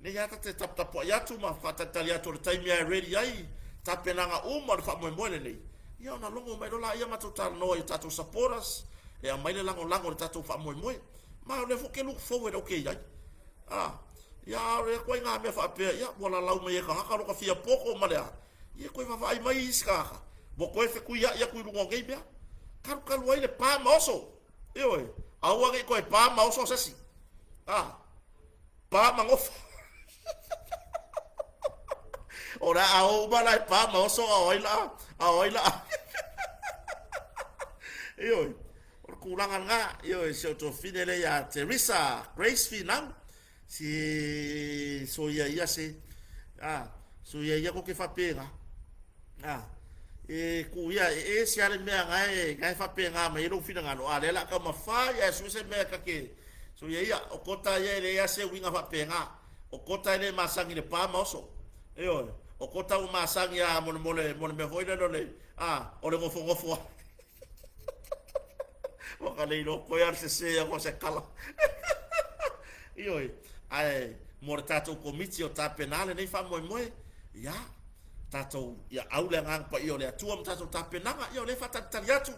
nei lava ta te taputapuai atu ma faatalitali atu o le taimi lava e ready ai tapenaga uma o le faamoemoe lenei, ia ona logo mai loa laia matou talanoa i a tatou supporters e aumai le lagolago i le tatou faamoemoe. Ma o lea foi ou te look forward ou te i ai. A, ia a o le ituaiga mea faapea, ia ua lalau mai e tagata lota fia poto ma le a, ia toe vaavaai mai isi tagata, ua toe fetuiai atu i luga o nei mea. Talu talu ai le pa ma oso. Ioe, aua ne i toe pa ma oso se isi. A, pa ma gofa. O le a o uma la e pa ma oso a o ai la, a o ai la. Ioe, o le tulaga lena, ioe, si ou tuafafine lea ia Teresa Grace Finau, si soia ia se, a, soia ia ko ke faapena. A, e ku ia, e ese lava le mea na e, na e faapena mai ai lou finagalo, a o lea o le a taumafai ae sue se mea ta te, soia ia, o kota ia e leai lava se uiga faapena. O kota e le masani i le pa ma oso. Ioe, o kota ua masani lava mo le, mo le, mo le mea foi lele o le, a, o le nofonofo lava. Ua ka le iloa koe a le sese atu o se kala. Ioe, ae mo le tatou Komiti o tapena lenei faamoemoe, ia, tatou, ia au le Agaga Paia o le Atua ma tatou tapenaga, ia o lea e faatalitali atu,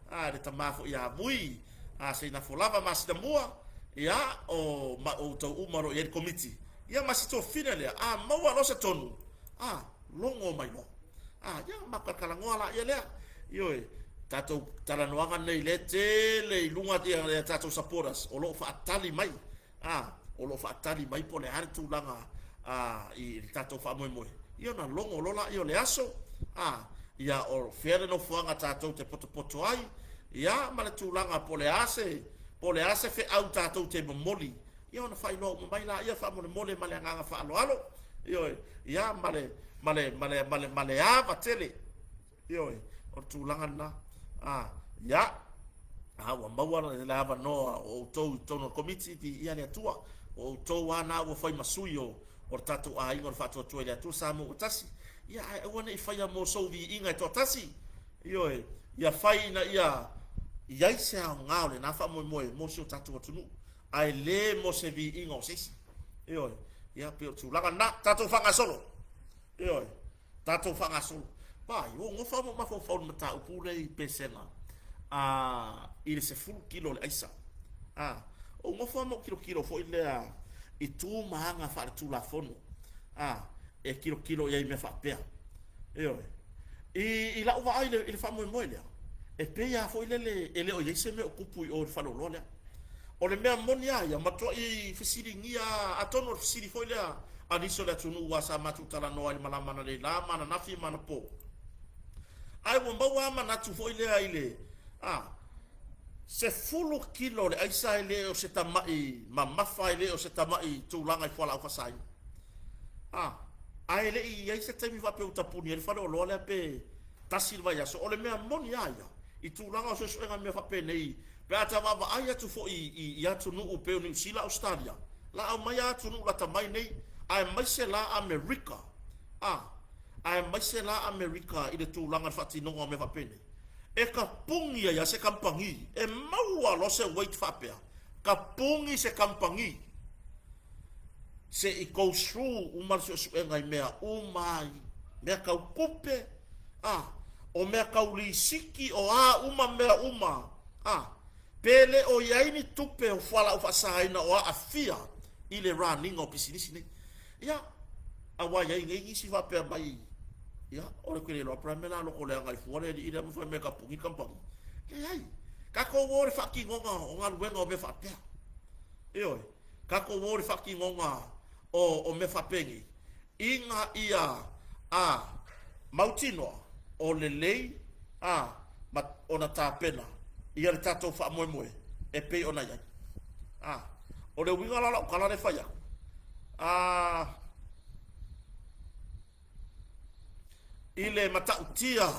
a, le tama foi ia Vui, a, Seinafo lava masina mua, ia, o ma outou uma o lo o i ai le Komiti, ia ma si tuafafine lea, a maua loa se tonu, a, logo mai loa. A, ia, matou talatalanoa laia lea. Ioe, tatou talanoaga nei lea e tele i luga ia, ia tatou supporters o lo o faatali mai. A, o lo o faatali mai po o le a le tulaga a, i le tatou faamoemoe. Ia ona logo loa laia o le aso, a, ia o fea le nofoaga tatou te potopoto ai, ia ma le tulaga po o le a se, po o le a se feau tatou te momoli Ia ona faailoa uma mai laia faamolemole ma le agaga faaaloalo, ioe, ia ma le, ma le, ma le, ma le, ma le ava tele, ioe, o le tulaga lena. A, ia, a ua maua le avanoa o outou i totonu o le Komiti, viia le Atua, o outou lava na ua fai ma sui o, o le tatou aiga o le Faatuatua i le Atua Samoa ua tasi. Ia, ae aua ne i faia mo sou viiga e toatasi, ioe, ia fai ina ia i ai se aoga o lena faamoemoe mo si o tatou atunuu. ae le mo se viiga o se isi. Ioe. Ia, pei o le tulaga lena. Tatou faagasolo. Ioe. Tatou faagasolo. Vai, ua ou nofo lava ma ou mafaufau i le mataupu lea i Pesega, a, i le 10 kilo o le aisa. A, ou nofo lava ma ou tilotilo foi lea i tu ma aga faaletulafono, a, e tilotilo i ai i mea faapea. Ioe. I, i lau vaai i le, i le faamoemoe lea, e pei lava foi lele e le o i ai se mea o tupu i o i le faleoloa lea. O le mea moni lava ia, matuai fesiligia lava, atonu o le fesili foi lea a nisi o le atunuu aua sa matou talanoa i le malama analeila ma ananafi ma anapo. Ae ua maua lava manatu foi lea i le, a, 10 kilo o le aisa e le o se tamai mamafa, e le o se tamai tulaga i fualaau faasaina. A, ae le i i ai se taimi faapea ua tapuni ai le faleoloa lea pe tasi le vaiaso. O le mea moni lava ia, i tulaga o suesuega mea faapenei, Pe a ta vaavaai atu foi i atunuu pei o Niu Sila, Ausetalia, la aumai a atunuu lata mai nei, aemaise la Amerika, a, aemaise la Amerika i le tulaga i le faatinoga o mea faapenei, e tapuni ai a se kamupani, e maua loa se weight faapea, tapuni se kamupani se i go through uma le suesuega i mea uma ai, mea tau tupe, a, o mea tau lisiti, o a uma mea uma, a, pe le o i ai ni tupe o fualaau faasaina o aafia i le run-iga o pisinisi nei. Ia, aua e i ai nei nisi faapea mai, ia, o le tele loa po o le a le mea o le a loko leaga ai fua le alii lea ma fai mai e tapuni le kamupani. Leai, tatou o i le faatinoga o galuega o mea faapea. Ioe, tatou o i le faatinoga o mea faapenei, ina ia a mautinoa o lelei a ma ona tapena ia le tatou faamoemoe e pei ona i ai. A o le uiga la o lau tala lea e fai atu, a i le matautia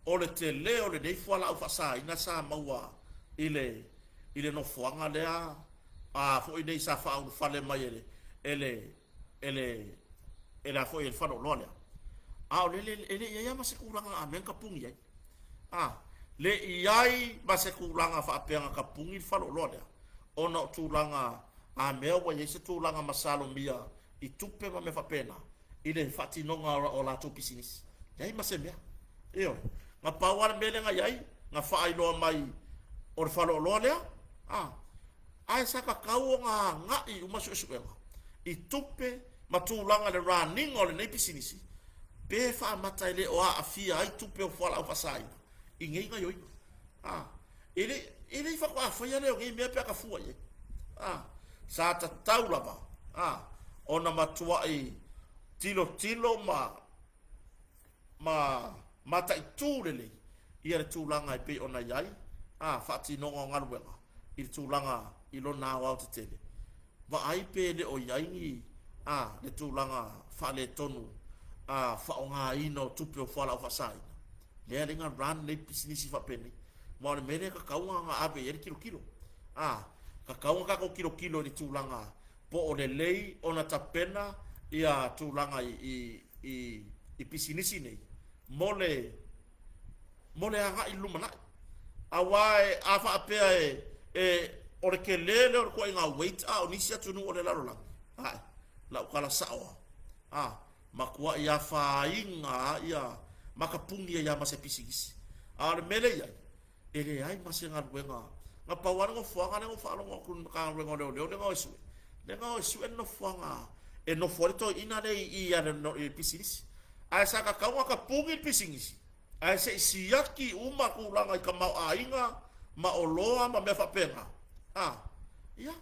o le tele o lenei fualaau faasaina sa maua i le i le nofoaga lea a foi nei sa faaulufale mai e le e le e le e le a foi e le faleoloa lea. A o le e le i ai lava ma se tulaga a mea na tapuni ai. A le i ai ma se tulaga faapea na tapuni le faleoloa lea ona o tulaga a mea ua i ai se tulaga masalomia i tupe ma mea faapena i le faatinoga o latou pisinisi. Leai ma se mea. Ioe. Na pau lava le mea lea na i ai, na faailoa mai o le faleoloa lea, a, ae sa tatau ona agai uma suesuega i tupe ma tulaga i le run ina o lenei pisinisi, pe faamata e le o aafia ai tupe o fualaau faasaina i nei gaoioiga. A, e le, e le i faatoa faia lea o nei mea pe a ta fua i ai. A, sa tatau lava, a, ona matuai tilotilo ma ma mataitu lelei ia le tulaga e pei ona i ai a faatinoga o galuega i le tulaga i lona aoaotetele. Vaai pe le o i ai ni a le tulaga faaletonu a faaaogaina o tupe o fualaau faasaina lea le na run nei pisinisi faapenei. Ma o le mea lea e tatau ona ave i ai le tilotilo. A tatau ona tatou tilotilo i le tulaga po o lelei ona tapena ia tulaga i pisinisi nei mo le mo le agai i le lumanai. Aua a faapea e o le tele lea o le ituaiga weight a o nisi atunuu o le lalolagi, ae lau tala sao lava, a matuai afaina lava ia makapuni ai lava ma se pisinisi. A o le mea lea e i ai, e leai ma se galuega. Na pau lava le nofoaga lea na ou faalogo atu i le Matagaluega o Leoleo lea na o e sue, lea na o e sue le nofoaga e nofo ai le toeaina lea i i le pisinisi. Ae sa tatau ona tapuni le pisinisi ae se i siaki uma tulaga i tamaoaiga ma oloa ma mea faapena. A, ia,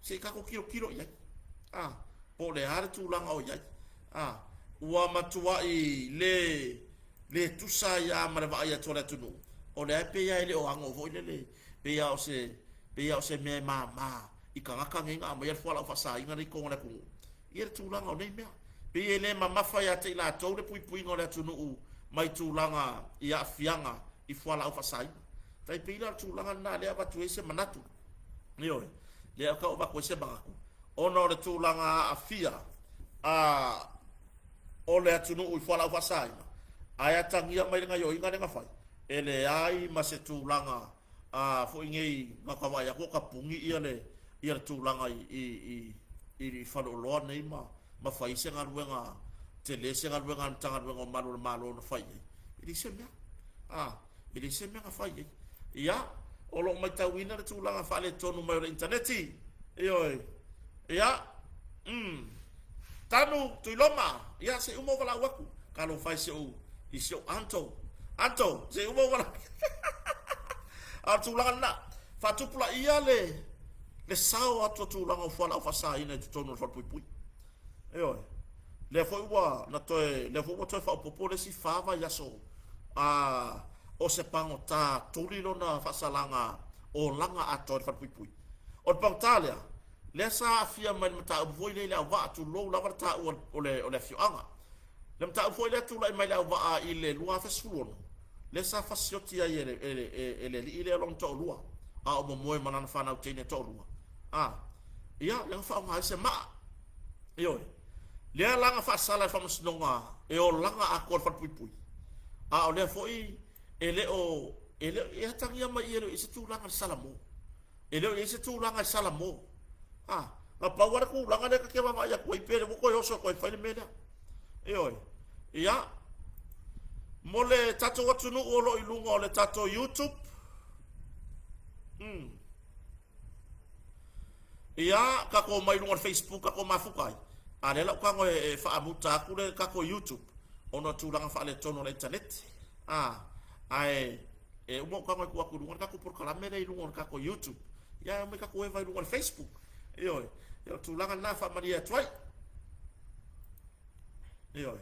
se i tatou tilotilo i ai. A, po o le a le tulaga o i ai. A, ua matuai le le tusa ai lava ma le vaai atu a le atunuu, o lea e pei lava e le o ano foi lele, pei lava o se, pei lava o se mea e mama i tagata nei na aumaia le fualaau faasaina lea i totonu o le atunuu, ia le tulaga o nei mea. Pei e le mamafa ia te i latou le puipuiga o le atunuu mai tulaga i aafiaga i fualaau faasaina. Tai pei la o le tulaga lena lea e avatu ai se manatu. Ioe, lea e tau avatu ai se manatu, ona o le tulaga aafia a o le atunuu i fualaau faasaina, ae atagia mai le gaoioiga lea na fai, e leai ma se tulaga a foi nei na ta vaai atu o tapuni ia le ia le tulaga i i i i faleoloa nei ma ma fai se galuega tele se galuega a le Matagaluega o Malu o le Malo na fai ai. E leai se mea. A, e leai se mea na fai ai. Ia, o lo o matauina le tulaga faaletonu mai o le initaneti. Ioe. Ia, Tanu, Tuiloma, ia se i uma ou valaau atu. Talofa e i si ou, i si ou uncle. Uncle, se i uma ou valaau. A o le tulaga lena, faatupulaia le, le sao atu o tulaga o fualaau faasaina i totonu o le falepuipui. Ioe. Lea foi ua na toe, lea foi ua toe faaopoopo le isi fa vaiaso a o se pagota tuli lona faasalaga olaga atoa i le falepuipui. O le pagota lea, lea sa aafia mai i le mataupu foi lea i le auvaa, tulou lava le taua o le, o le afioaga. Le mataupu foi lea tulai mai i le auvaa i le 2016, lea sa fasioti ai e le, e le, e le alii lea lona toalua, a o momoe ma lana fanau teine toalua. A, ia, lea na faaaoga ai se maa. Ioe. Lea la na faasala e le Faamasinoga e olaga atoa i le falepuipui. A o lea foi e le o, e le o, e atagia mai i i e le o i ai se tulaga i le salamo. E le o i ai se tulaga e salamo. A, na pau lava le tulaga lea ta te vaavaai atu ai pe ua toe oso e toe fai le mea lea. Ioe. Ia, mo le tatou atunuu o lo o i luga o le tatou YouTube, Ia, tatou omai i luga o le Facebook tatou mafuta ai. A lea la ou tago e faamuta atu le tatou YouTube ona o tulaga faaletonu o le internet. A, ae e uma ou tago e tuu atu i luga le tatou polokalame lea i luga o le tatou YouTube. Ia, e omai tatou eva i luga o le Facebook. Ioe, ia o le tulaga lena e faamalie atu ai. Ioe,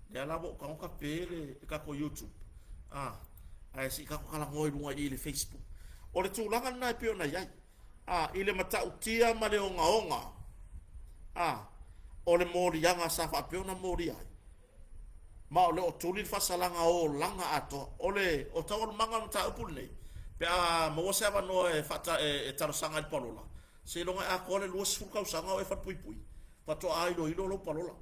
lea la ua ou tago tape le tatou YouTube. A, ae se i tatou talanoa i luga i i le Facebook. O le tulaga lena e pei ona i ai. A, i le matautia ma le ogaoga, a, o le moliaga sa faapea ona molia ai. Ma o le o tuli le faasalaga o olaga atoa. O le o taualumaga o le mataupu lenei, pe a maua se avanoa e faata e talosaga ai i le palola, seiloga e atoa le 20 tausaga o e falepuipui, faatoa iloilo lou palola.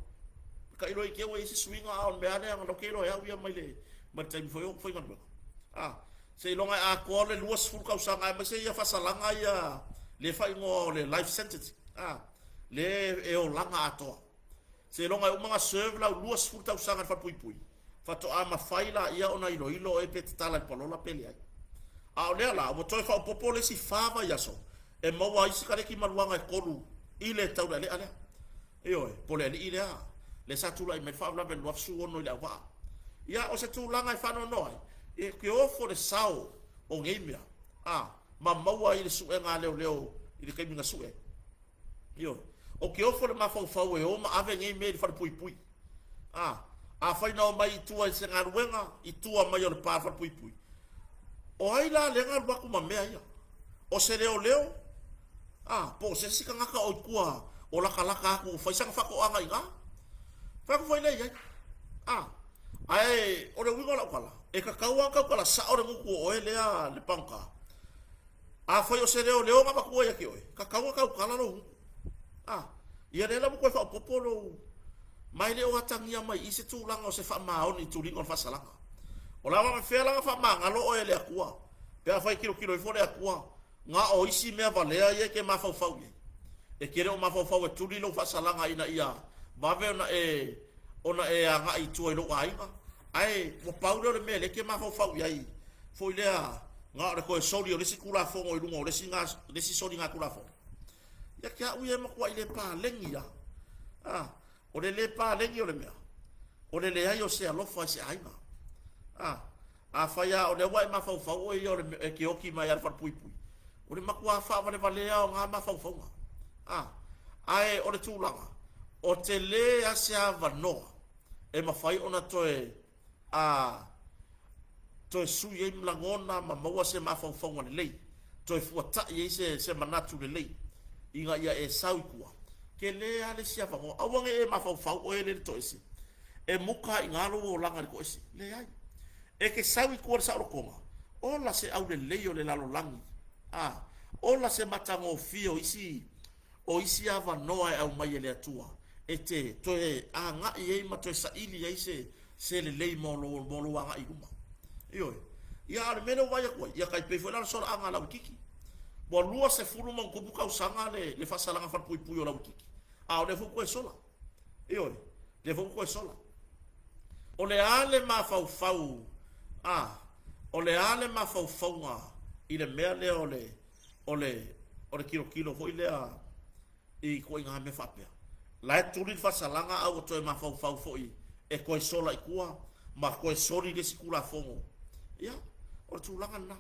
Tailo i te i ua i ai se suiga, a o le mea lava lea o lea ou te iloa e au ia mai le mai le taimi foi o ou faigaluega. A, seiloga e atoa le 20 tausaga aemaise ia faasalaga ia le faaigoa o le life sentence, a, le e olaga atoa. Seiloga e uma ona serve lau 20 tausaga i le falepuipui, faatoa mafai laia ona iloilo oe pe tatala i le palola pe leai. A o lea la, ua toe faaopoopo le isi fa vaiaso e maua ai isi kaleki maluaga e tolu i le taulealea lea. Ioe, po o le alii lea, lea sa tulai mai le faalavelave i le 2016 i Leauvaa. Ia, o se tulaga e faanoanoa ai, e te ofo le sao o nei mea, a, ma maua ai le suega a leoleo i le taimi na sue ai. Ioe. Ou te ofo i le mafaufau e o ma ave nei mea i le falepuipui. A, afai na omai i tua i se galuega, i tua mai o le pa falepuipui, o ai la lea na alu atu ma mea ia? O se leoleo? A, po o se isi tagata o i tua o latalata atu ua fai sana faatoaga i ina? Fai atu foi lea i ai. A, ae o le uiga o lau tala, e tatau lava ona tautala sao le gutu o oe lea le pagota. Afai o se leoleo na avatua ia te oe, tatau ona tautala lou gutu. A, ia lea la ua toe faaopoopo lou, ma e le o atagia mai i i se tulaga o se faamaoni i tuliga o le faasalaga. O le a faapefea la ona faamagalo oe e le Atua, pe afai e tilotilo ifo le Atua, na o isi mea valea ia e te mafaufau i ai? E te le o mafaufau e tuli lou faasalaga ina ia vave ona e, ona e agai i tua i lou aiga, ae ua pau lea o le mea lea e te mafaufau i ai, foi lea na o le toe soli o le isi Tulafono i luga o le isi, le isi soliga Tulafono. Ia te au ia e matuai le paleni lava. A, o le le paleni o le mea, o le leai o se alofa i se aiga. A, afai lava o lea ua e mafaufau oe ia o le, e te oti mai lava i le falepuipui, o le matua faavalevalea o na mafaufauga. A, ae o le tulaga, o tele lava se avanoa e mafai ona toe a toe sui ai lagona ma maua se mafaufauga lelei, toe fuata'i ai se, se manatu lelei ina ia e sau i tua. Tele lava le isi avanoa. Aua ne i e mafaufau oe lea i le toese, e muka ai i ina lou olaga i le toese. Leai. E te sau i tua i le saolotoga, ola se aulelei o le lalolagi, a, ola se matagofie o isi O isi avanoa e aumai e le Atua e te toe agai ai ma toe saili ai se, se lelei mo lou, mo lou agai i luma. Ioe. Ia, a o le mea lea ua vaai atu ai, ia tai pei foi la o le solaaga a Lauititi. Ua 20 ma ona tupu tausaga le, le faasalaga falepuipui o Lauititi, a o lea foi ua toe sola. Ioe, lea foi ua toe sola. O le a le mafaufau, a, o le a le mafaufauga i le mea lea o le, o le, o le tilotilo foi lea i ituaiga mea faapea. La e tuli le faasalaga a ua toe mafaufau foi e toe sola i tua ma toe soli le isi Tulafono. Ia, o le tulaga lena.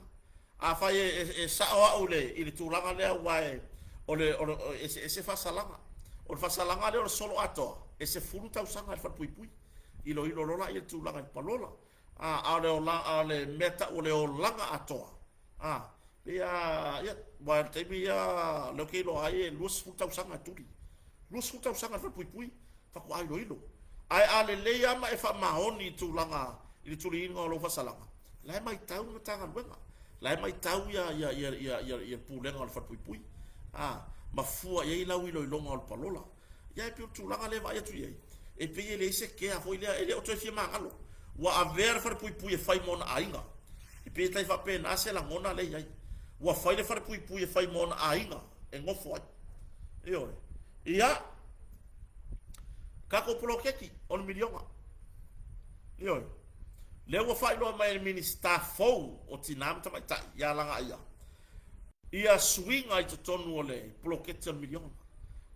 Afai e, e, e sao au i le, i le tulaga lea aua e, o le, o le, e eseese faasalaga. O le faasalaga lea o le solo atoa, e 10 tausaga i le falepuipui. Iloilo loa lea i le tulaga i le palola. A, a o le ola, a o le mea tau o le olaga atoa, a, pei a, ia, aua i le taimi ia, lea ou te iloa ai e 20 tausaga e tuli. 20 tausaga i le falepuipui, faatoa iloilo. Ae a lelei lava ma e faamaoni i tulaga i le tuliina o lou faasalaga, la e matau le Matagaluega, la e matau ia, ia, ia, ia, ia, ia le Pulega o le Falepuipui, a, ma fua i ai lau iloiloga o le palola. Ia e pei o le tulaga lea e vaai atu i ai, e pei e leai se kea foi lea, e le o toe fia magalo. Ua avea le falepuipui e fai ma ona aiga. E pei e tai faapena se lagona lea e i ai. Ua fai le falepuipui e fai ma ona aiga e nofo ai. Ioe. Ia, tatou poloketi o le miliona. Ioe. Lea ua faailoa mai e le Minisita fou o Tina ma Tamaitai ia Lagaia, ia suiga i totonu o le poloketi o le miliona.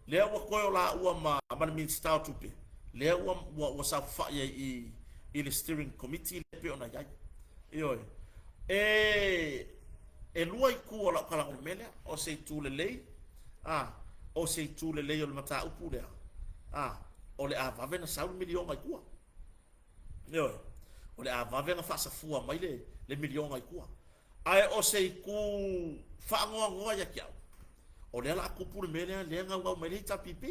Lea ua toe o laua ma, ma le Minisita o Tupe, lea ua, ua, ua saofafai ai i, i le steering committee lea pei ona i ai. Ioe. E, e lua itu o lau tala o le mea lea, o se itu lelei, a, o se itu lelei o le mataupu lea, a, o le a vave ona sau le miliona i tua. Ioe. O le a vave ona faasafua mai le, le miliona i tua. Ae o se itu faanoanoa ia te au, o lea o le a tupu le mea lea, lea e naunau mai ai le HRPP.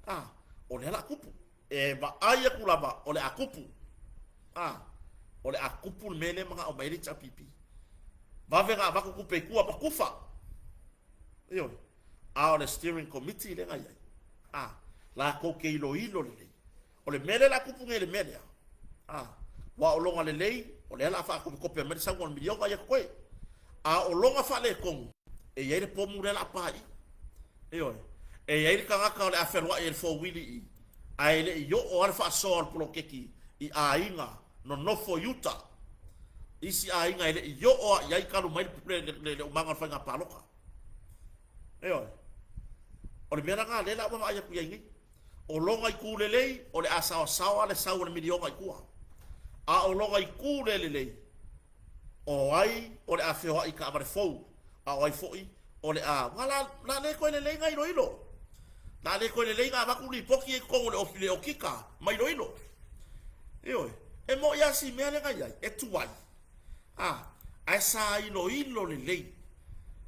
A, o lea o le a tupu. E vaai atu lava o le a tupu. A, o le a kupu le mea lea e manao mai ai le HRPP. Vave ona avatu tupe i tua ma tufa. Ioe. A o le steering committee lea na i ai, a, latou te iloilo lelei. O le mea lea o le a tupu nei i le mea lea, a, aua o lona lelei, o lea o le a faatopetope mai le sauga o le miliona ia totoe. A o lona faaletonu, e i ai le pomu lea o le a pa i i. Ioe. E i ai le tagata o le a fealuai ai i le fouili i i, ae le i oo lava le faasoa o le poloketi i aiga nonofo i uta. Isi aiga e le i oo lava i ai talu mai le umaga o le faiga palota. Ioe. O le mea la lena lea la ua vaai atu i ai nei. O lona itu lelei, o le a saoasaoa le sau o le miliona i tua. A o lona itu le lelei, o ai o le a feoai i taavale fou, a o ai foi o le a... Aua la, la le toe lelei na iloilo. La le toe lelei na avatu lipoti ia i totonu o le ofi, le okika ma iloilo. Ioe. E moni lava si mea lea na i ai, e tuai. A, ae sa iloilo lelei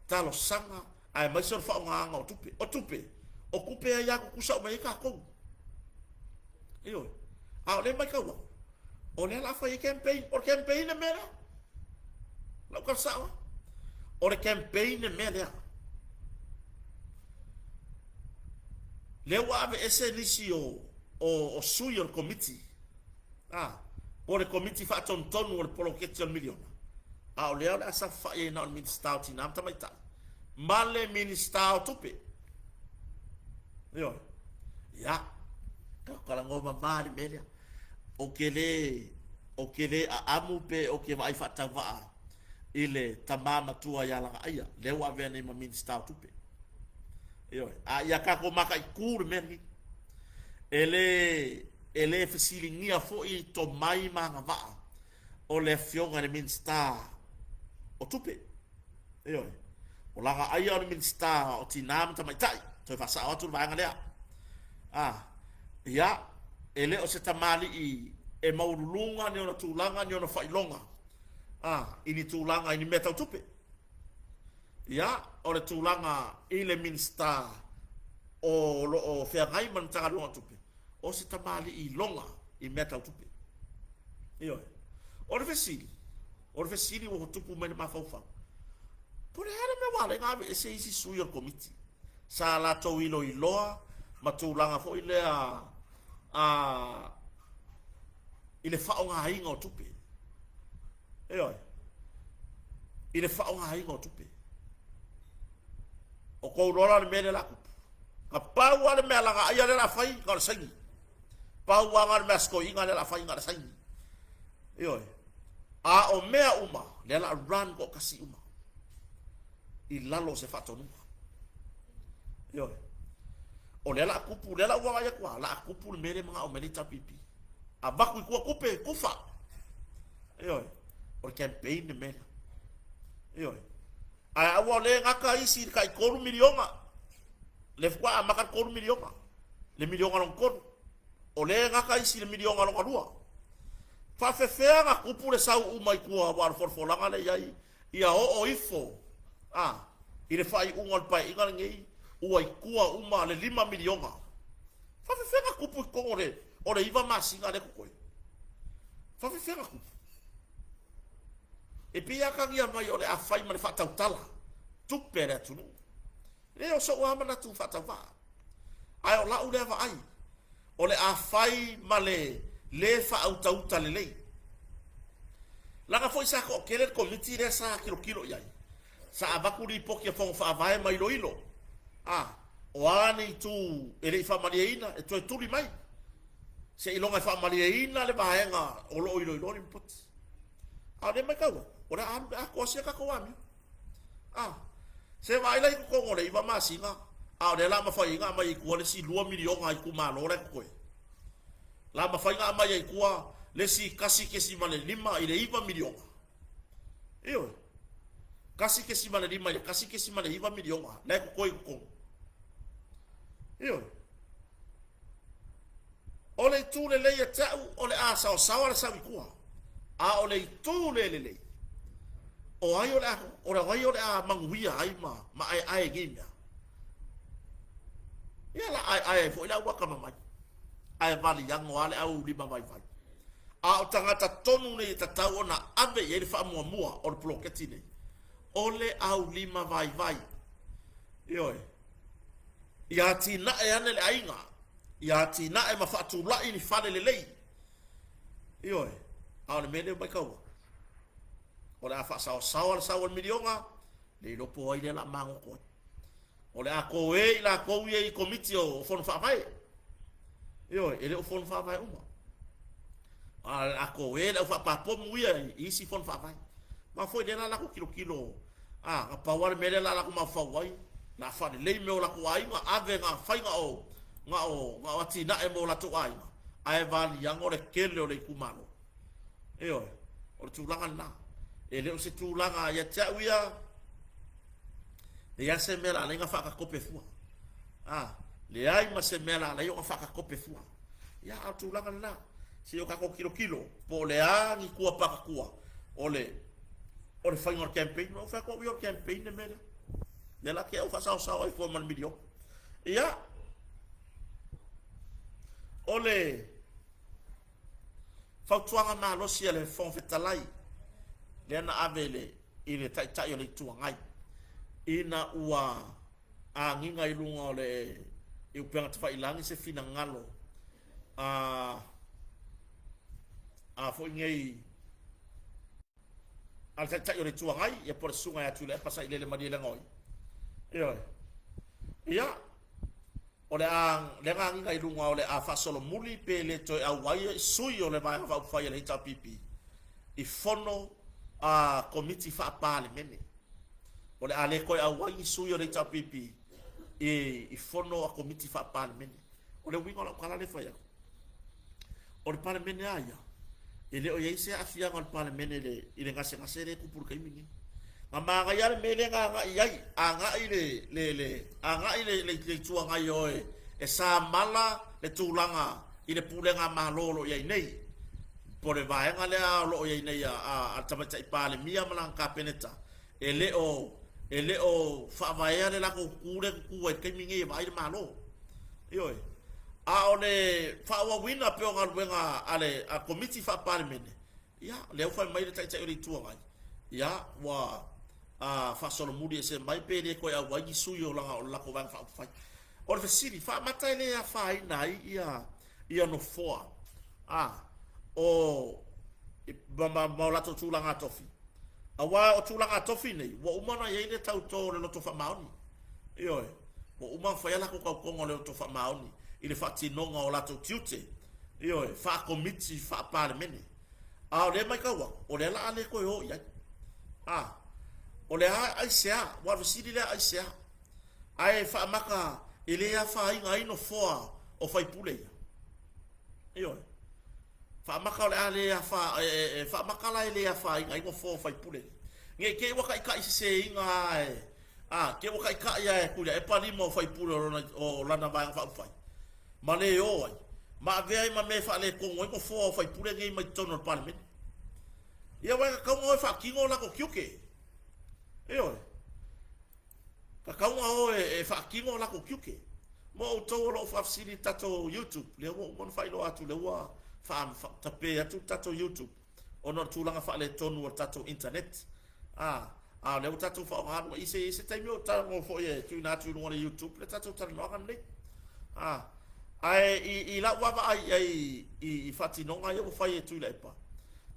talosaga aemaise o le faaaogaina o tupe. O tupe, o tupe ai lava tutusa uma i ai tatou. Ioe. A o lea e matau atu, o lea o le a fai ai campaign. O le campaign le mea lea. Lau tala sao lava. O le campaign le mea lea. Lea ua aveese nisi o, o, o sui o le komiti. A, po o le komiti faatonutonu o le poloketi o le miliona. A o lea o le a saofafai ai na o le Minisita o Tina ma Tamaitai ma le Minisita o Tupe. Ioe. Ia, tatou talanoa mama i le mea lea. Ou te le, ou te le aamu pe ou te vaai faatauvaa i le tama matua ia Lagaaia, lea ua avea nei ma Minisita o Tupe. Ioe. A ia tatou mataitu le mea lenei. E le, e le fesiligia foi tomai ma agavaa o le Afioga i le Minisita o Tupe. Ioe. O Lagaaia o le Minisita o Tina ma Tamaitai. Toe faasao atu le vaega lea. A, ia, e le o se tamalii e maualuluga ni ona tulaga ni ona faailoga a, i ni tulaga i ni mea tau tupe. Ia, o le tulaga i le Minisita o lo o feagai ma le Matagaluega o Tupe, o se tamalii iloga i mea tau tupe. Ioe. O le fesili, o le fesili ua tupu mai le mafaufau, po o le a le mea ua ala ai ona aveese isi sui o le Komiti sa latou iloiloa ma tulaga foi lea a, i le faaaogaina o tupe. Ioe. I le faaaogaina o tupe. O kou lola le mea lea la tupu. Na pau lava le mea lagaaia lea la fai, na o le saini. Pau lava le mea sikoiina lea la fai, na o le saini. Ioe. A o mea uma, lea la run toatasi uma i lalo o se faatonuga. Ioe. O lea la kupu, lea la ua vaai atu lava, la kupu le mea lea manao mai le HRPP. Avatu i tua tupe, tufa. Ioe. O le campaign le mea lea. Ioe. Ae aua o lea e gata isi i le tai $3 miliona. Lea faatoa amata le $3 miliona. Le miliona lona tolu. O lea e gata isi i le miliona lona lua. Faafefea na tupu le sau uma i tua aua o le folafolaga lea i ai ia oo ifo a i le faaiuga o le paeaiga lenei ua i tua uma le $5 miliona. Faafefea na tupu i totonu o le o le 9 masina lea totoe? Faafefea na tupu? E pei e atagia mai o le a fai ma le faatautala tupe a le atunuu. E o so'u lava manatu faatauvaa. Ae o la'u lea vaai, o le a fai ma le lē faautauta lelei. Leaga foi sa toatele le Komiti lea sa tilotilo i ai, sa avatu lipoti a Fono Faavae ma iloilo, a o a ni itu e le i faamalieina e toe tuli mai, seiloga e faamalieina le vaega o lo o iloiloa lipoti. A o lea e matau atu, o le a alu i le atoa sia tatou amio. A, se vaai la i totonu o le 9 masina, a o lea la a mafai ai ona aumai ai i tua le isi 2 miliona a itumalo la e totoe. La mafai ona aumai ai i tua le isi 1.5 i le 9 miliona. Ioe. 1.5 i le 1.9 miliona la e totoe i totonu. Ioe. O le itu lelei ia te au, o le a saosaoa le sau i tua. A o le itu le lelei, o ai o le a, o ai o le a manuia ai ma, ma aeae i nei mea? Ia la aeae ai foi le au atamamai. Ae valiago lava le au lima vaivai. A o tagata tonu nei e tatau ona ave i ai le faamuamua o le poloketi nei, o le aulima vaivai. Ioe. Ia atinae ane le aiga, ia atinae ma faatulai ni fale lelei. Ioe. A o le mea lea ua matau atu, o le a faasaosaoa le sau o le miliona, le iloa po o ai lea o le a magoto ai. O le a toe i latou ia i Komiti o Fono Faavae. Ioe, e le o Fono Faavae uma. A o le a toe le au faapapomu ia i isi Fono Faavae. Ma foi lea la latou tilotilo, a, na pau lava le mea lea la latou mafaufau ai, na faalelei mea o latou aiga, ave na fai na o, na o, na o atinae mo latou aiga, ae valiago le tele o le itumalo. Ioe, o le tulaga lena. E le o se tulaga ia te au ia, leai se mea la alai na faakatope fua. A, leai ma se mea la alai ona faakatope fua. Ia, a o le tulaga lena. Se o tatou tilotilo, po o le a ni tua patatua o le o le faiga o le campaign. Ua fai atu au ia o le campaign le mea lea. Lea la te au faasaosao ai fua ma le miliona. Ia, o le fautuaga malosi a le Fofoga Fetalai lea na ave i le, i le Taitai o le Itu Agai ina ua agiga i luga o le i upega tafailagi se finagalo a a foi nei a le Taitai o le Itu Agai ia po o le Susuga ia Tuilaepa Sailele Malielegaoi. Ioe. Ia, O le a le agagiga i luga o le a faasolomuli pe le toe auai sui o le Vaega Faaupufai a le HRPP i fono a Komiti Faa-Palemene. O le a le toe auai ni sui o le HRPP i fono a Komiti Faa-Palemene. O le uiga o lau tala lea e fai atu, o le Palemene lava ia, e le o i ai se aafiaga o le Palemene i le gasegase lea e tupu i le taimi lenei. Na manaia lava le mea lea na agai i ai, agai le, le, le, agai le, le, le Itu Agai o e, e samala le tulaga i le pulega a Malo o lo o i ai nei, po o le vaega lea o lo o i ai nei a, a, a le Tamaitai Palemia ma lana Kapeneta, e le o, e le o faavaea le latou tutu lea e tutu ai i le taimi lenei e vaai le Malo. Ioe. A o le faaauauina pea o galuega a le a Komiti Faa-Palemene, ia, lea ua fai mai le Taitai o le Itu Agai, ia, ua a, faasolomuli ese mai pe le toe auai ni sui o lana o le latou Vaega Faaupufai. O le fesili, faamata e le afaina ai ia ia nofoa a o ma, ma, ma o latou tulaga tofi? Aua o tulaga tofi nei, ua uma ona i ai le tauto o le loto faamaoni. Ioe, ua uma ona fai a latou tautoga o le loto faamaoni i le faatinoga o latou tiute, ioe, faa-Komiti faa-Palemene. A o lea e matau atu, o lea la a le toe o i ai. A, o le a aisea? Aua o le fesili lea aisea? Ae faamata e le afaina ai nofoa o faipule ia. Ioe. Faamata o le a le afa, e, e, faamata la e le afaina ai nofoa o faipule ia. Ne i te i ua taitai seseina e, a, te i ua taitai lava e Tuilaepa lima o faipule o lona, o lana Vaega Faaupufai, ma le o ai, ma avea ai ma mea e faaletonu ai nofoa o faipule nei mai totonu o le Palemene. Ia, aua e tatau ona o e faatino o latou tiute. Ioe. Tatau ona o e, e faatino o latou tiute. Mo outou o lo o faafesili i le tatou YouTube, lea ua uma ona faailoa atu, lea ua faatape atu le tatou YouTube ona o le tulaga faaletonu o le tatou internet. A, a o lea ua tatou faaaoga luga i se, i se taimi o talanoa foi e tuuina atu i luga o le YouTube le tatou talanoaga lenei. A, ae i, i lau vaavaai i ai i, i faatinoga ia ua fai e Tuilaepa,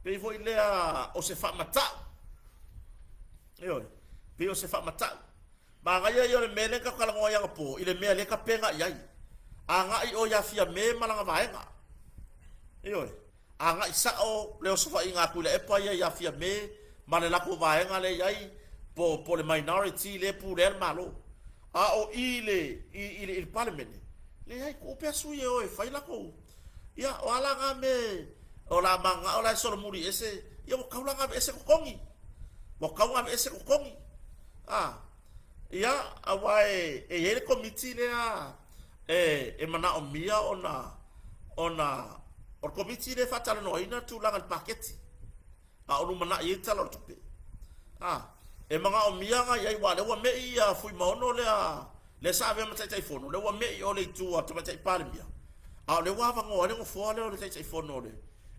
pei foi lea o se faamatau. Ioe, pei o se faamatau. Manaia ia o le mea lea na tatou talanoa ai anapo i le mea lea e tapena i ai. Agai o ia Fiame ma lana vaega. Ioe. Agai sao le osofaiga a Tuilaepa ia ia Fiame ma le latou vaega lea e i ai po, po o le minority lea e pulea le Malo. A o i le, i, i le, i le Palemene, leai, tuu pea sui e o e fai latou. Ia, o a la na mea o le a mananao la e solomuli ese, ia ua tatau la ona aveese totogi. Ua tatau ona aveese totogi. A, ia, aua e, e i ai le komiti lea e, e manaomia ona, ona, o le komiti lea e faatalanoaina le tulaga i le paketi, a o lumanai ai le Tala o le Tupe. A, e manaomia ona i ai, aua o lea ua me'i ia Fuimaono lea, lea sa avea ma Taitaifono, lea ua me'i o le itu a le Tamaitai Palemia, a o lea ua avanoa ai le nofoa lea o le Taitaifono o le,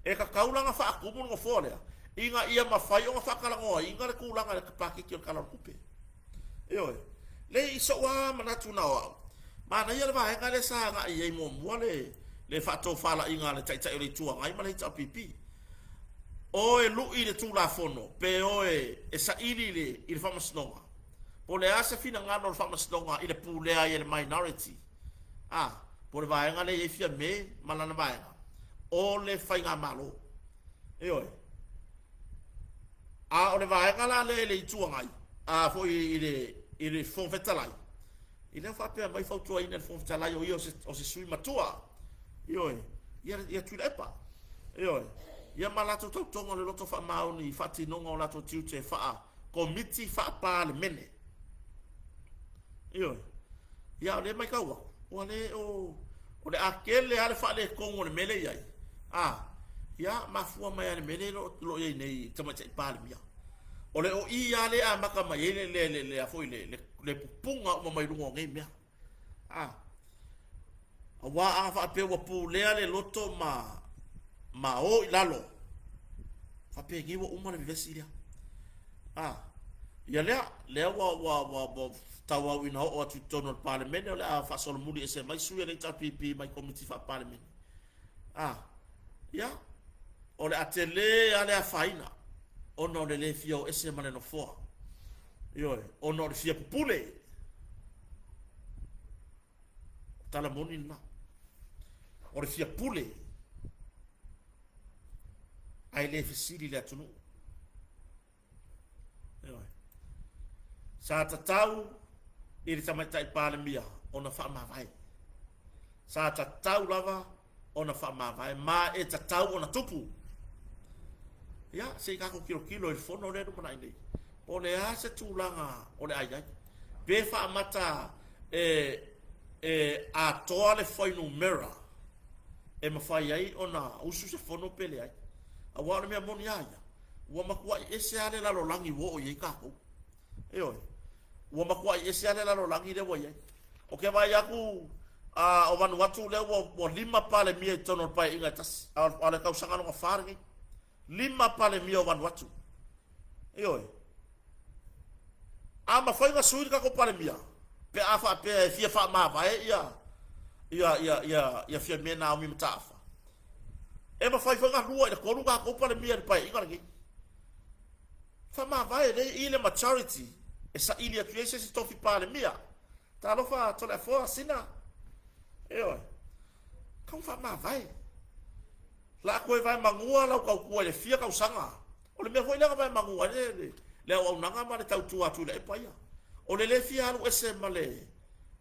E tatau la ona faatumu le nofoa lea ina ia mafai ona faatalanoaina le tulaga i le paketi o le Tala o le Tupe. Ioe. Leai, i sou lava manatu na o au, manaia le vaega lea sa agai i ai muamua le le faatofalaiga a le Taitai o le Itu Agai ma le HRPP. O e lui i le Tulafono pe o e saili i le i le Faamasinoga, po o le a se finagalo o le Faamasinoga i le pulea ai e le minority, a, po o le vaega lea e i ai Fiame ma lana vaega, o le Faigamalo. Ioe. A o le vaega la lea i le Itu Agai, a foi i le, i le Fofoga Fetalai, i lea faapea mai fautuaina e le Fofoga Fetalai o ia o se, o se sui matua, ioe, ia, ia Tuilaepa, ioe, ia ma latou tautoga o le loto faamaoni i faatinoga o latou tiute faa Komiti faa-Palemene. Ioe. Ia, o lea e matau atu, ua le o, o le a tele lava le faaletonu o le mea lea e i ai, a, ia, mafua mai lava i le mea lea o lo o i ai nei i le Tamaitai Palemia. O le o i lava lea e amata mai ai le, le, le, le, a foi, le, le, le pupuga uma mai luga o nei mea. A, aua a faapea ua pulea le loto ma, ma o i lalo, faapenei ua uma le vevesi lea. A, ia lea, lea ua, ua, ua, ua tauau ina oo atu i totonu o le Palemene, o le a faasolomuli ese mai sui a le HRPP mai Komiti Faa-Palemene. A, ia, o le a tele lava le afaina, ona o le le fia o ese ma le nofoa. Ioe, ona o le fia pupule. O tala moni lena. O le fia pule. Ae le fesili le atunuu. Ioe. Sa tatau i le Tamaitai Palemia ona faamavae. Sa tatau lava ona faamavae ma e tatau ona tupu. Ia, se i tatou tilotilo i le fono lea e lumanai nei. Po o le a se tulaga o le a i ai. Pe faamata e, e atoa le fuainumera e mafai ai ona usu se fono pe leai. Aua o le mea moni lava ia, ua matuai ese lava le lalolagi ua oo i ai tatou. Ioe. Ua matuai ese lava le lalolagi lea ua i ai. Ou te vaai atu a o Vanuatu lea ua, ua lima Palemia i totonu o le Paeaiga e tasi, a o le tausaga lona fa lenei. Lima Palemia o Vanuatu. Ioe. A mafai ona sui le tatou Palemia, pe a faapea e fia faamavae ia ia ia ia ia Fiame Naomi Mataafa, e mafai foi ona lua i le tolu tatou Palemia i le Paeaiga lenei. Faamavae lea i le majority e saili atu i ai se isi tofi Palemia. Talofa Toleafoa Sina. Ioe. Tau faamavae. La toe vae manua lau tautua i le fia tausaga. O le mea foi lea na vae manua ai le, le, le auaunaga ma le tautua a Tuilaepa ia. O le le fia alu ese ma le,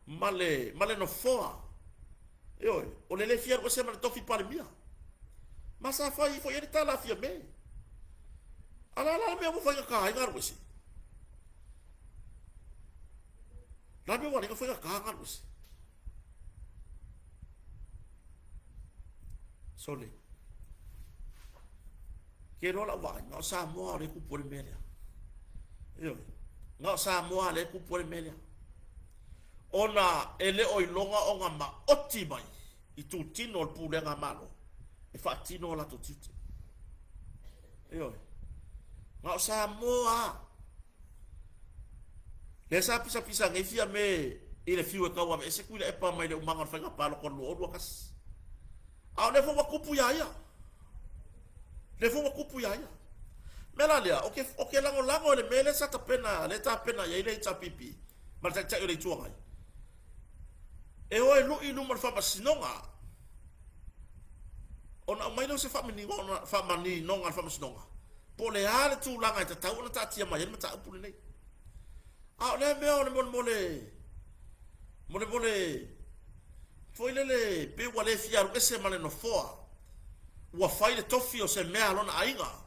ma le, ma le nofoa. Ioe. O le le fia alu ese ma le tofi Palemia. Ma sa fai foi ai le tala a Fiame. A la la le mea ua faigata ai ona alu ese? La le mea ua ala ai ona faigata ona alu ese? Sole. Ke loa lau vaai, na o Samoa o le kupu le mea lea. Ioe. Na o Samoa le kupu le mea lea. Ona e le o iloga ona maoti mai i itutino o le pulega a Malo e faatino o latou tiute. Ioe. Na o Samoa lava. Lea sa pisapisa nei Fiame i le fiu e tauaveese Tuilaepa mai le umaga o le faiga palota o le 2021. A o lea foi ua tupu ia ia. Lea foi ua tupu ia ia. Mea la lea, ou te, ou te lagolago i le mea lea sa tapena, lea tapena i ai le HRPP ma le Taitai o le Itu Agai. E o e lui i luma o le Faamasinoga ona aumai lea o se faamaninoga a le Faamasinoga po o le a le tulaga e tatau ona taatia mai ai le mataupu lenei. A o lea mea o le molemole molemole foi lele pei ua le fia alu ese ma le nofoa, ua fai le tofi o se mea a lona aiga.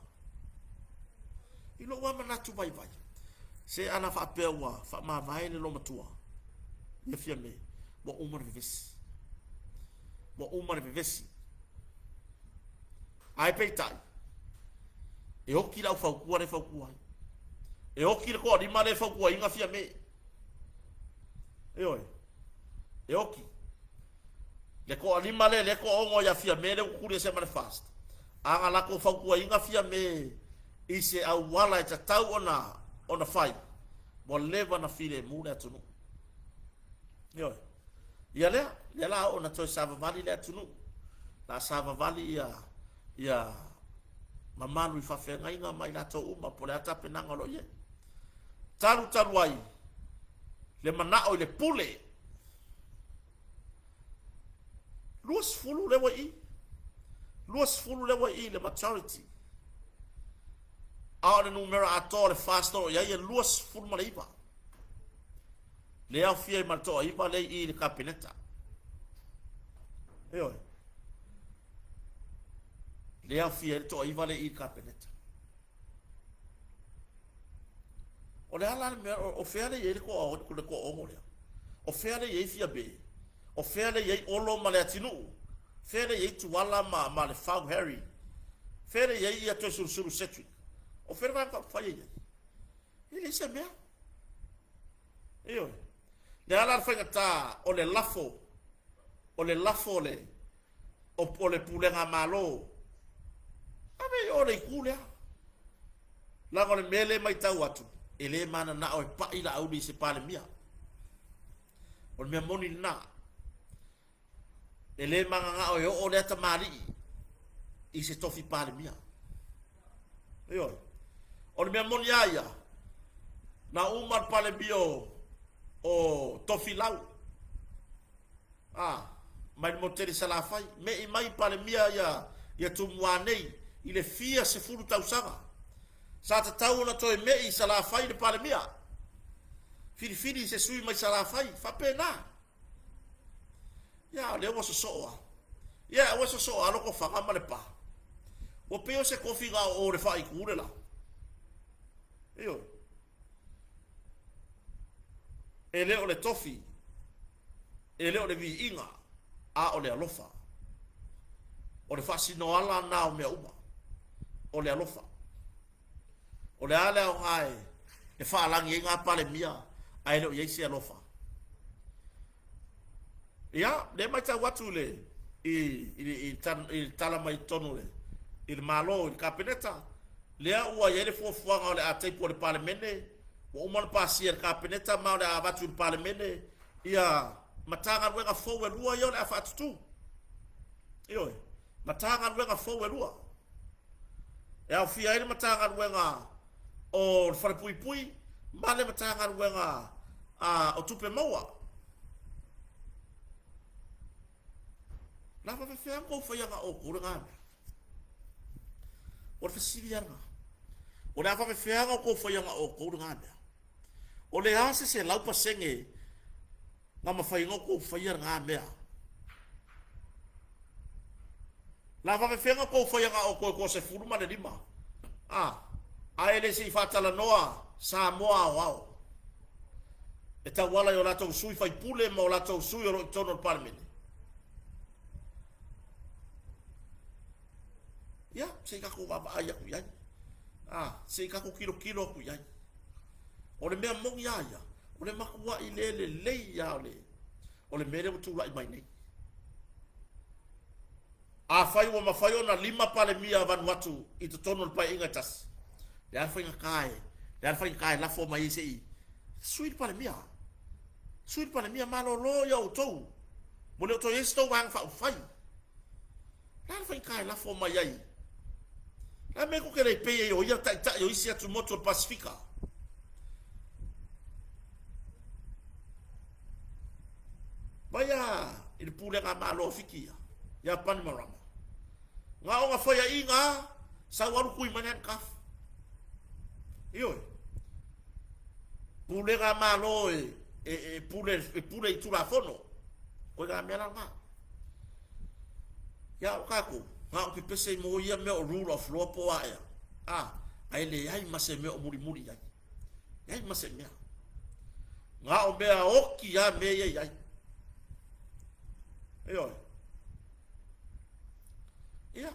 I lou lava manatu vaivai, se ana faapea ua faamavae le loomatua ia Fiame, ua uma le vevesi. Ua uma le vevesi. Ae peitai, e oti le aufautua lea e fautua ai. E oti le toalima lea e fautuaina Fiame. Ioe, e oti. Le toalima lea, le toaono ia Fiame lea ua tuli ese ma le FAST. A na latou fautuaina Fiame i se auala e tatau ona ona fai, ua leva ona filemu le atunuu. Ioe. Ia lea, lea la oo ona toe savavali le atunuu. La savavali ia ia mamalu i faafeagaiga ma i latou uma po o le a tapenaga o lo o i ai. Talu talu ai le manao i le pule. 20 lea ua i i. 20 lea ua i i le majority. A o le numera atoa o le FAST o lo o i ai e 29. Lea aofia ai ma le toa-9 lea i i le Kapeneta. Ioe. Lea aofia ai le toa-9 lea i i le Kapeneta. O le a la le mea, o fea lea e i ai le toa-6 lea? O fea lea e i ai Fiame? O fea lea e i ai Olo ma Leatinuu? Fea lea e i ai Tuala ma Lefau Harry? Fea lea e i ai ia Toesulusulu Cedric? O fea le Vaega Faaupufai e i ai? E leai se mea. Ioe. Le a la le faigata o le lafo, o le lafo o le, o le pulega Malo, ave i o le itu lea. Leaga o le mea lea e matau atu, e le mananao e pai Laauli i se Palemia. O le mea moni lena. E le mananao e oo lea tamalii i se tofi Palemia. Ioe. O le mea moni lava ia, na uma le Palemia o Tofilau, a, mai le motu tele i Salafai, me'i mai Palemia ia, ia Tumua nei i le fia sefulu tausaga. Sa tatau ona toe me'i i Salafai le Palemia. Filifili i se sui mai Salafai, faapena. Ia, o lea ua sosoo lava. Ia, ua sosoo lava Lotofaga ma Lepa. Ua pei o se tofi na o o le faaitu le la. Ioe. E le o le tofi, e le o le viiga, a o le alofa. O le faasinoala na o mea uma, o le alofa. O le a le aoga e faalagi ai ngā Palemia ae le o i ai se alofa? Ia, lea e matau atu i le, i, i, i, i le tala mai totonu le, i le Malo, i le Kapeneta, lea ua i ai le fuafuaga o le a table i le Palemene, ua uma ona pasia e le Kapeneta ma o le a avatu i le Palemene ia Matagaluega fou e lua ia o le a faatutū. Ioe, Matagaluega fou e lua. E aofia ai le Matagaluega o le Falepuipui ma le Matagaluega o Tupe Maua. La faafefea tou faia na outou lena mea? O le fesili lava lena. O le a faafefea na outou faia na outou lena mea? O le a se 100% na mafai ona outou faia lena mea? La faafefea na outou faia na outou e toa-15? A, ae le se i faatalanoa Samoa aoao e tauala i o latou sui faipule ma o latou sui o lo o i totonu o le Palemene. Ia, se i tatou vaavaai atu i ai. A, se i tatou tilotilo atu i ai. O le mea moni lava ia, o le matuai le lelei lava o le, o le mea lea ua tulai mai nei. Afai ua mafai ona 5 Palemia a Vanuatu i totonu o le paeaiga e tasi, le a le faigata e, le a le faigata e lafo mai ai se i sui le Palemia. Sui le Palemia, malolo ia outou. Ua le o toe i ai se tou Vaega Faaupufai. Le a le faigata e lafo mai ai? Le a mea tou te le pei ai o ia taitai o isi atumotu o le Pasefika? Vai a i le pulega Malo a Fiti ia, ia Panimarama. Na ona faiaina a, sau alu tui mai le handcuff. Ioe. Pulega Malo e, e, e, pule, e pule i Tulafono. Koe ngā mea la ngā. Ia o kākou, ngā o pepese i mō ia mea o rule of law po a ea. A, ae leai ma se mea o mulimuli i ai. Leai ma se mea. Ngā o mea oki a mea ia i ai. Ioe. Ia.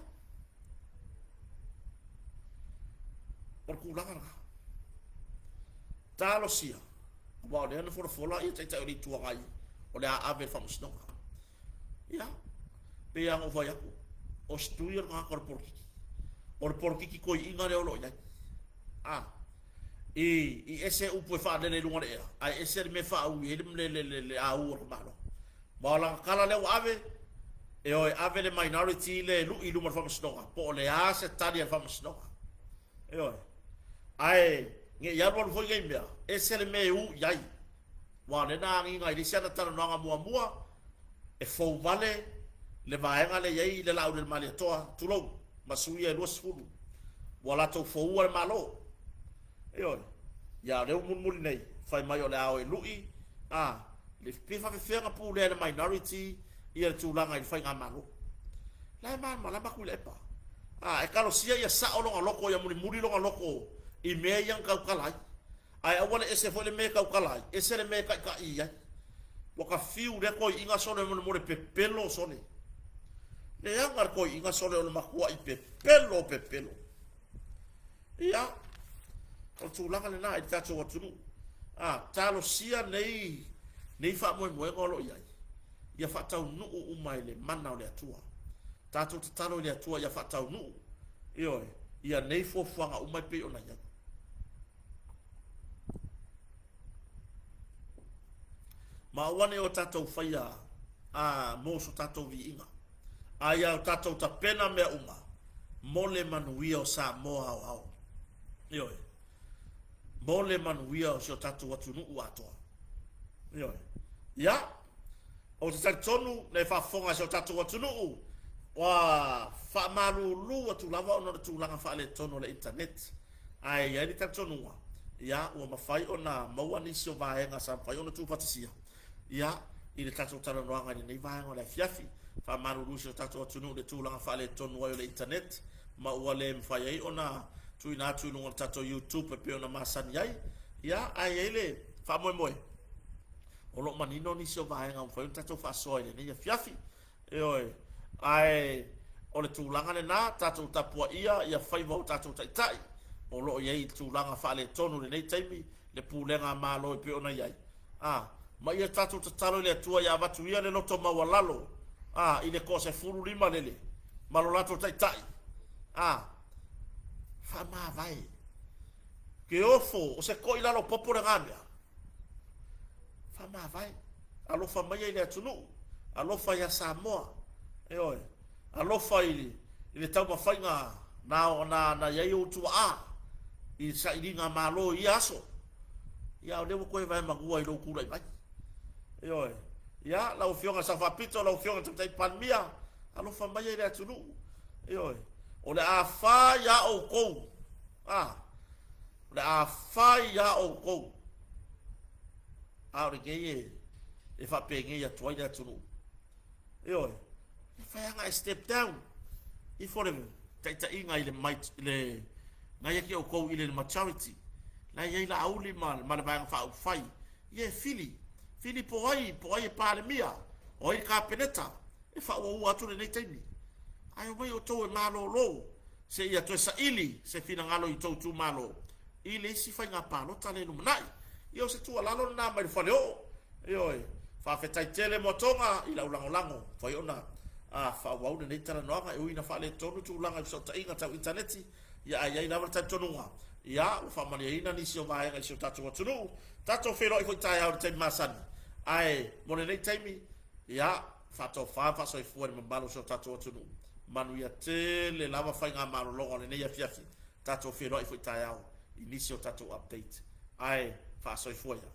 O le tulaga lena. Talosia, aua o lea na folafola ia Taitai o le Itu Agai o le a ave i le Faamasinoga. Ia, pei lava ona ou fai atu, o se tui o le tagata o le polokiki. O le polokiki toeaina lea o lo o i ai. A, i, i ese upu e faalele i luga o le ea, ae ese le mea e faaui ai le, le, le, le, le au o le Malo. Ma o lana tala lea ua ave, e o e ave le minority i le lui i luma o le faamasinoga, po o le a se tali a le faamasinoga. Ioe. Ae, ne i alualu foi nei mea, ese le mea e u i ai. Aua o lea na agiga i le isi ana talanoaga muamua, e fou vale le vaega lea e i ai le Laauli a le Malietoa, tulou, ma sui ia e 20. Ua latou foua le Malo. Ioe. Ia, o lea ua mulimuli nei, fai mai o le a o e lui, a, le, pe faapefea ona pulea e le minority ia le tulaga i le faigamalo. La e malamalama Tuilaepa. A, e talosia ia sao lona loto, ia mulimuli lona loto i mea ia na tautala ai. Ae aua le ese foi le mea e tautala ai, ese le mea e taita'i ai. Ua ta fiu lea toeaiina sole mo le pepelo sole. Leaga le toeaiina sole o le matua'i pepelo pepelo. Ia, o le tulaga lena i le tatou atunuu. A, talosia nei, nei faamoemoega o lo o i ai, ia faataunuu uma i le mana o le Atua. Tatou tatalo i le Atua ia faataunuu, ioe, ia nei fuafuaga uma e pei ona i ai. Ma aua ne i o tatou faia a mo so tatou viiga, a ia o tatou tapena mea uma mo le manuia o Samoa aoao. Ioe. Mo le manuia o si o tatou atunuu atoa. Ioe. Ia, ou te talitonu le faafofoga a si o tatou atunuu, ua faamalulu atu lava ona o le tulaga faaletonu o le internet. Ae i ai le talitonuga, ia, ua mafai ona maua nisi o vaega sa mafai ona tuufatisia, ia, i le tatou talanoaga i lenei vaega o le afiafi. Faamalulu i si o tatou atunuu i le tulaga faaletonu ai o le internet, ma ua le mafai ai ona tuuina atu i luga o le tatou YouTube e pei ona masani ai. Ia, ae i ai le faamoemoe, o lo o manino nisi o vaega ua mafai ona tatou faasoa i lenei afiafi. Ioe. Ae o le tulaga lena, tatou tapuaia ia faiva o tatou taitai o lo o i ai i le tulaga faaletonu i lenei taimi, le pulega a Malo e pei ona i ai. A, ma ia tatou tatalo i le Atua ia avatu ia le loto maualalo, a, i le toa-15 lele, ma lo latou taitai. A, faamavae. Ke ofo, o se to'i lalo popo lena mea. Faamavae. Alofa maia i le atunuu. Alofa ia Samoa. Ioe. Alofa i le taumafaiga na, na, na i ai ou tuaa i le sailiga malo i ia aso. Ia, o lea ua toe vaemanua i lou tulai mai. Ioe. Ia, lau Afioga i le Sao Faapito, lau Afioga i le Tamaitai Palemia, alofa maia i le atunuu. Ioe. O le a fai a outou. Ah, O le a fai iā outou, a o lenei e, e faapenei atu ai le atunuu. Ioe, e fai aga e step down, ifo le taitaiga i le, le na ia te outou i le majority, la i ai Laauli ma, ma le Vaega Faaupufai, ia e fili, fili po ai, po ai e Palemia, o ai le Kapeneta, e faauaua atu lenei taimi. Ae omai outou e malolo, seia toe saili se finagalo i tou itumalo i le isi faiga palota lea i lumanai. Ia o se tuualalo lena mai le faleoo. Ioe, faafetai tele Moatoga i lau lagolago, mafai ona faaauau lenei talanoaga e ui ina faaletonu tulaga i fesootaiga tau initaneti, ia ae i ai lava le talitonuga, ia ua faamalieina nisi o vaega i si o tatou atunuu. Tatou feiloai foi taeao i le taimi masani, ae mo lenei taimi, ia faatofa ma faasoifua i le mamalu o si o tatou atunuu. Manuia tele lava faigamalologa o lenei afiafi. Tatou feiloai foi taeao i nisi o tatou update. Ae faasoifua ia.